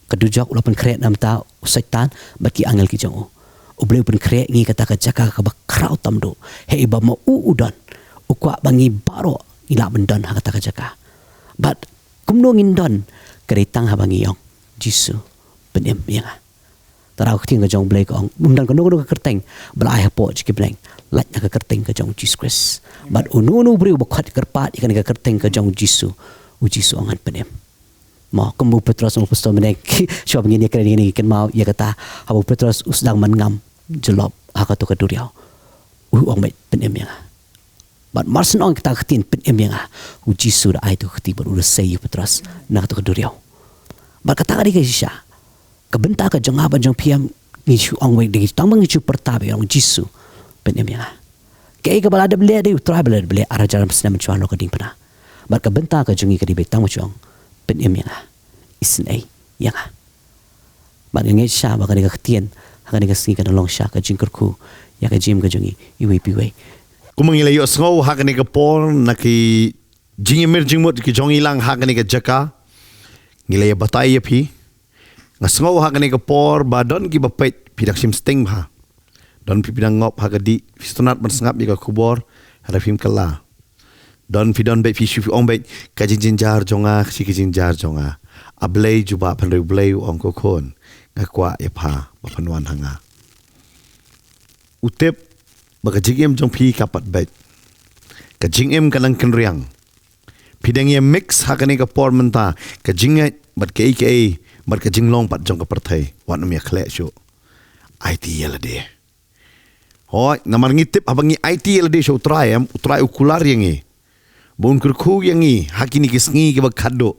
Ka dujok u la pynkhreh na bynta u Soitan bad ki angel ki jong u. U Blei u pynkhreh ngi kata ka jaka kaba khraw tam duh. Hei ba ma u u don, u kwah ba ngi baroh ngi lah ban don ha kata ka jaka. Bad kumno ngin don? Ka dei tang haba ngi ong, Jisu, pynim ïa nga. Te daw ka ktien ka jong U Blei ka ong, ym don kano kano ka kyrteng ba la ai hapoh jong ki bneng, lait na ka kyrteng ka jong U Jisu Khrist. Bad uno uno u briew uba khot kyrpad ïa kane ka kyrteng ka jong U Jisu, U Jisu u ong, ngan pynim. Mo, kumba u Petros, u Apostol mynne, shuwa ba ngin ïakren ïa kane, ngi kynmaw ïa kata, haba u Petros u sdang ban ngam jyllop ha kato ka duriaw, u ong, beit, pynim ïa nga. Bad mar shen ong kata ka ktien, pynim ïa nga, U Jisu u da ai to ka kti bad u da sei ïa u Petros na kato ka duriaw. Bad kata ka dei ka shisha. Ka bynta ka jong nga bad jong phi em, ngi shu ong, wei, dei tang ba ngi shu pyrta, ba ong, Jisu, pynim ïa nga. Kaei kaba la dep leh da U Trai, ba la dep leh ar hajar snem mynshuwa, halor ka diengphna. Bad ka bynta ka jong ngi ka dei, beit, tang ba shu ong, pynim ïa nga, isynei ïa nga. Bad nga ngeit shisha ba kane ka ktien ha kane ka sngi kan long shisha ka jingkyrkhu ïa ka jingim ka jong ngi iwei pa iwei. Kumba ngi la ïohsngew ha kane ka por na ki jingïamir jingmut ki jong ngi lang ha kane ka jaka, ngi la ïa batai ïa phi. Nga sngew ha kane ka por ba don kiba peit, phi dang shim sting bha. Don phi, phi dang ngop ha ka dih, phi sngewtynnat ban sngap ïa ka khubor, hynrei phim kylla. Don phi, don beit phi shu, phi ong, beit, ka jingjynjar jong nga, shi ka jingjynjar jong nga. A Blei jubab, hynrei U Blei u ong, ko khun, nga kwah ïa pha ba phan wan ha nga. U tip ba ka jingim jong phi ka pat beit. Ka jingim ka dang kynriang. Phi dang ïa mix ha kane ka por mynta, ka jingngeit bad kaei kaei, bad ka jinglong pat jong ka pyrthei. Wat nym ïa khleh shuh. Aiti ïa lade. Hooid, namar ngi tip haba ngi aiti ïa lade sha U Trai em, U Trai u kular ïa ngi. Ba un kyrkhu ïa ngi ha kine ki sngi kiba khatduh.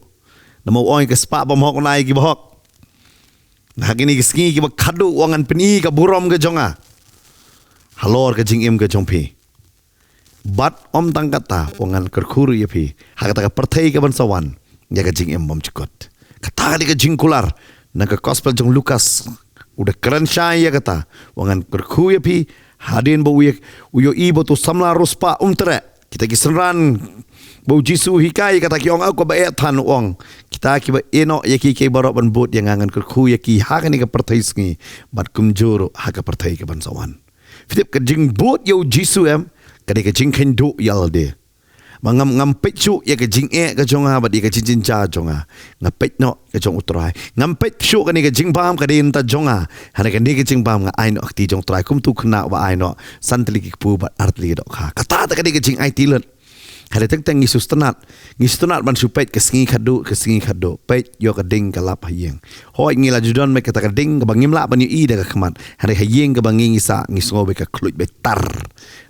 Namar u ong, ïa ka spah bymhok un ai ïa kiba hok. Ha kine ki sngi kiba khatduh u ong, ngan pyni ka burom ka jong nga halor ka jingim ka jong phi. Bad ym tang kata, u ong, ngan kyrkhu ruh ïa phi ha kata ka pyrthei ka ban sa wan, ïa ka jingim bymjukut. Kata ka dei ka jingkular na ka gospel jong Lukas. U da kren shai ïa kata, u ong, ngan kyrkhu ïa phi, hadien ba u ïa, u ïohi ba uto u samla riewspah um treh. Kita ki synran ba U Jisu u hikai ïa kata ki ong, a, ko ba eh than, u ong, kita kiba ïehnoh ïa ki, ki baroh ban bud ïa nga, ngan kyrkhu ïa ki ha kane ka pyrthei sngi, bad kumjuh ruh ha ka pyrthei ka ban sa wan. Phi tip, ka jingbud ïa U Jisu em, ka dei ka jingkheiñ duh ïa lade. Ba ngam, ngam peit shuh ïa ka jingeh ka jong nga bad ïa ka jingjynjar jong nga. Nga peit noh ka jong U Trai. Ngam peit shuh kane ka jingbam ka dei na bynta jong nga. Hynrei kane ka jingbam nga ai noh ha kti jong U Trai, kum uto u khynnah uba ai noh san tylli ki kpu bad ar tylli ki dohkha. Kata te ka dei ka jingaiti lut. Hynrei teng teng ngi sngewtynnat, ngi sngewtynnat ban shu peit ka sngi khatduh, ka sngi khatduh. Peit, ïoh ka ding ka lap ha ïing. Hooid, ngi la ju don beit kata ka ding kaba ngim lah ban ïohi da ka khmat. Hynrei ha ïing kaba ngi, ngi sah, ngi sngew beit ka khluit beit tar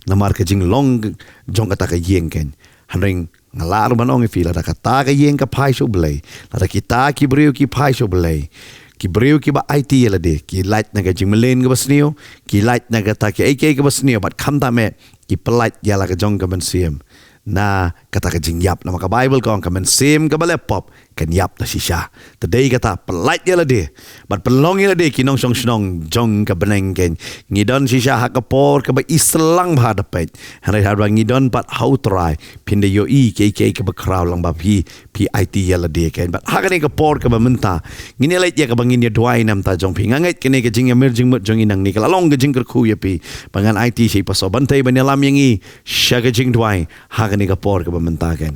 namar ka jinglong jong kata ka ïing, keiñ. Hynrei nga lah ruh ban ong ïa phi, lada kata ka ïing ka phai sha U Blei, lada kita ki briew ki phai sha U Blei, ki briew kiba aiti ïa lade, ki lait na ka jingmlien kaba sniew, ki lait na kata kaei kaei kaba sniew, bad khamtam eh, ki pyllait ïa la ka jong ka mynsiem na kata ka jingïap. Namar ka Baibl ka ong, ka mynsiem kaba leh pop kan ïap da shisha. Te dei kata, pyllait ïa lade bad pynlong ïa lade ki nongshong shnong jong ka bneng, keiñ. Ngi don shisha ha ka por kaba isynei lang bha da peit. Hynrei haba ngi don pat ha U Trai, phin da ïohi kiei kiei kiba khraw lang ba phi, phi aiti ïa lade, keiñ. Bad ha kane ka por kaba mynta, ngin ïa leit ïa kaba ngin ïa duwai na bynta jong phi. Nga ngeit kane ka jingïamir jingmut jong ngi nangne ka la long ka jingkyrkhu ïa phi, ba ngan aiti sha i Pastor Bantei ban ïalam ïa ngi sha ka jingduwai ha kane ka por kaba mynta, keiñ.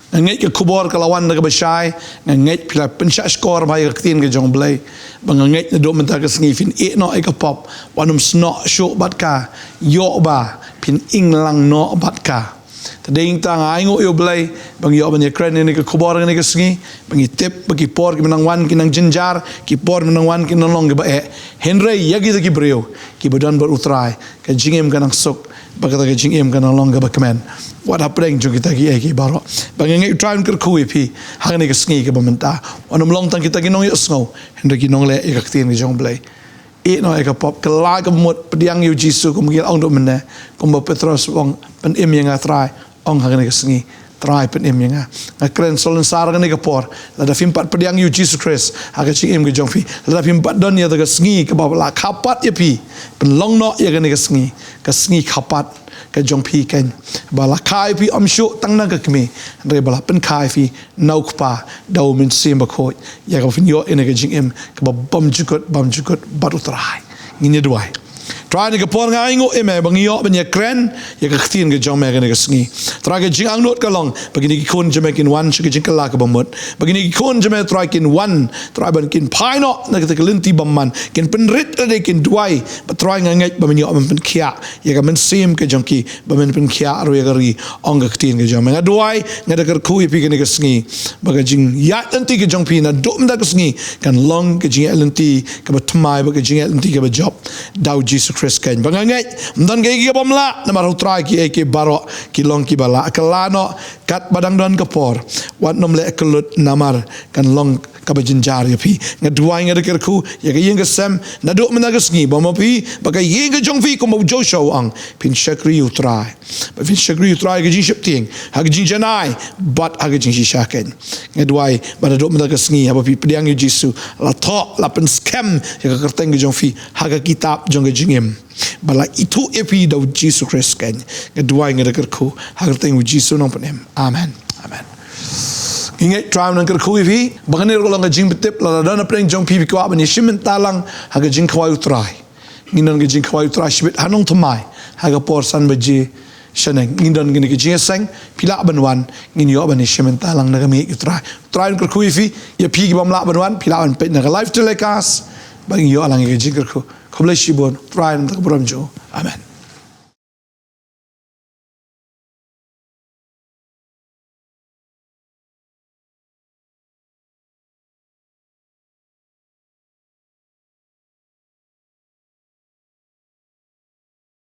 Nga ngeit ka khubor ka la wan da kaba shai. Nga ngeit phi la pynshah shkor bha ïa ka ktien ka jong U Blei. Ba nga ngeit naduh mynta ka sngi phin ïehnoh ïa ka pop. Wat nym snoh shuh bad ka. Ïoh ba kin ing lang noh bad ka. Te dei ïa kata nga ainguh ïa U Blei ba ngi ïoh ban ïakren ïa kane ka khubor ha kane ka sngi, ba ngi tip ba ki por ki nang wan ki nang jynjar, ki por ki nang wan ki nang long kiba eh. Hynrei ïa kita ki briew kiba don bad U Trai, ka jingim ka nang suk, bad kata ka jingim ka nang long kaba kmen. Wat hapdeng jong kita kiei kiei baroh. Ba nga ngeit U Trai un kyrkhu ïa phi ha kane ka sngi kaba mynta. Wat nym long tang kita ki nongïohsngew, hynrei ki nongleh ïa ka ktien ka jong U Blei. Ïehnoh ïa ka pop, kylla ïa ka mut, pdiang ïa U Jisu kumba ngi la ong haduh mynne, kumba u Petros u ong, pynim ïa nga Trai, ong ha kane ka sngi, Trai pynim ïa nga. Nga kren sngewsih ha kane ka por, lada phim pat pdiang ïa U Jisu Khrist ha ka jingim ka jong phi, lada phim pat don ïa kata ka sngi kaba la kha pat ïa phi, pynlong noh ïa kane ka sngi ka sngi kha pat ka jong phi keiñ, ba la kha ïa phi ym shuh tang na ka kmie, hynrei ba la pynkha ïa phi na U Kpa da U Mynsiem Bakhuid, ïa kaba phin ïoh ïa kane ka jingim kaba bymjukut bymjukut bad U Trai. Ngin ïa duwai. Trai, ha kane ka por nga ainguh ïa me ba ngi ïoh ban ïakren ïa ka ktien ka jong me ha kane ka sngi. Trai, ka jingangnud ka long ba kine ki khun jong me kin wan sha ka jingkylla kaba mut, ba kine ki khun jong me Trai kin wan Trai ban kin phai noh na kata ka lynti bymman, kin pynrit lade, kin duwai. Bad Trai, nga ngeit ba men ïoh ban pynkhiah ïa ka mynsiem ka jong ki, ba men pynkhiah ruh ïa ka ri, ong ka ktien ka jong me. Nga duwai, nga da kyrkhu ïa phi ha kane ka sngi ba ka jingïaid lynti ka jong phi naduh mynta ka sngi kan long ka jingïaid lynti kaba thymmai bad ka jingïaid lynti kaba jop da U Jisu Khrist keiñ. Ba nga ngeit ym don kaei kaei ka bym lah namar ha U Trai kiei kiei baroh ki long kiba lah. Kylla noh katba dang don ka por, wat nym leh kyllut namar kan long kaba jynjar ïa phi. Nga duwai, nga da kyrkhu ïa ka ïing ka sem naduh mynta ka sngi, ba ma phi, ba ka ïing ka jong phi kumba u Joshua u ong, phin shakri U Trai. Ba phin shakri U Trai ha ka jingsheptieng, ha ka jingjanai bad ha ka jingshisha keiñ. Nga duwai ba naduh mynta ka sngi haba phi pdiang ïa U Jisu, la thoh, la pynskhem ïa ka kyrteng ka jong phi ha ka kitab jong ka jingim, ba la ithuh ïa phi da U Jisu Khrist keiñ. Nga duwai, nga da kyrkhu ha ka kyrteng U Jisu Nongpynim. Amen. Amen. Ngi ngeit Trai un nang kyrkhu ïa phi. Ba kane ruh ka long ka jingpyntip, lada don hapdeng jong phi ba phi kwah ban ïashim bynta lang ha ka jingkhawai U Trai. Ngin don ka jingkhawai U Trai shibit ha Nongthymmai ha ka por san baje shaneng. Ngin don kane ka jingïaseng, phi lah ban wan, ngin ïoh ban ïashim bynta lang na ka mihngi U Trai. Trai un kyrkhu ïa phi. Ïa phi ki bym lah ban wan, phi lah ban peit na ka live telecast ba ngin ïoh lang ïa ka jingkyrkhu. Khublei shibun. Trai un nang kyrkhu. Amen.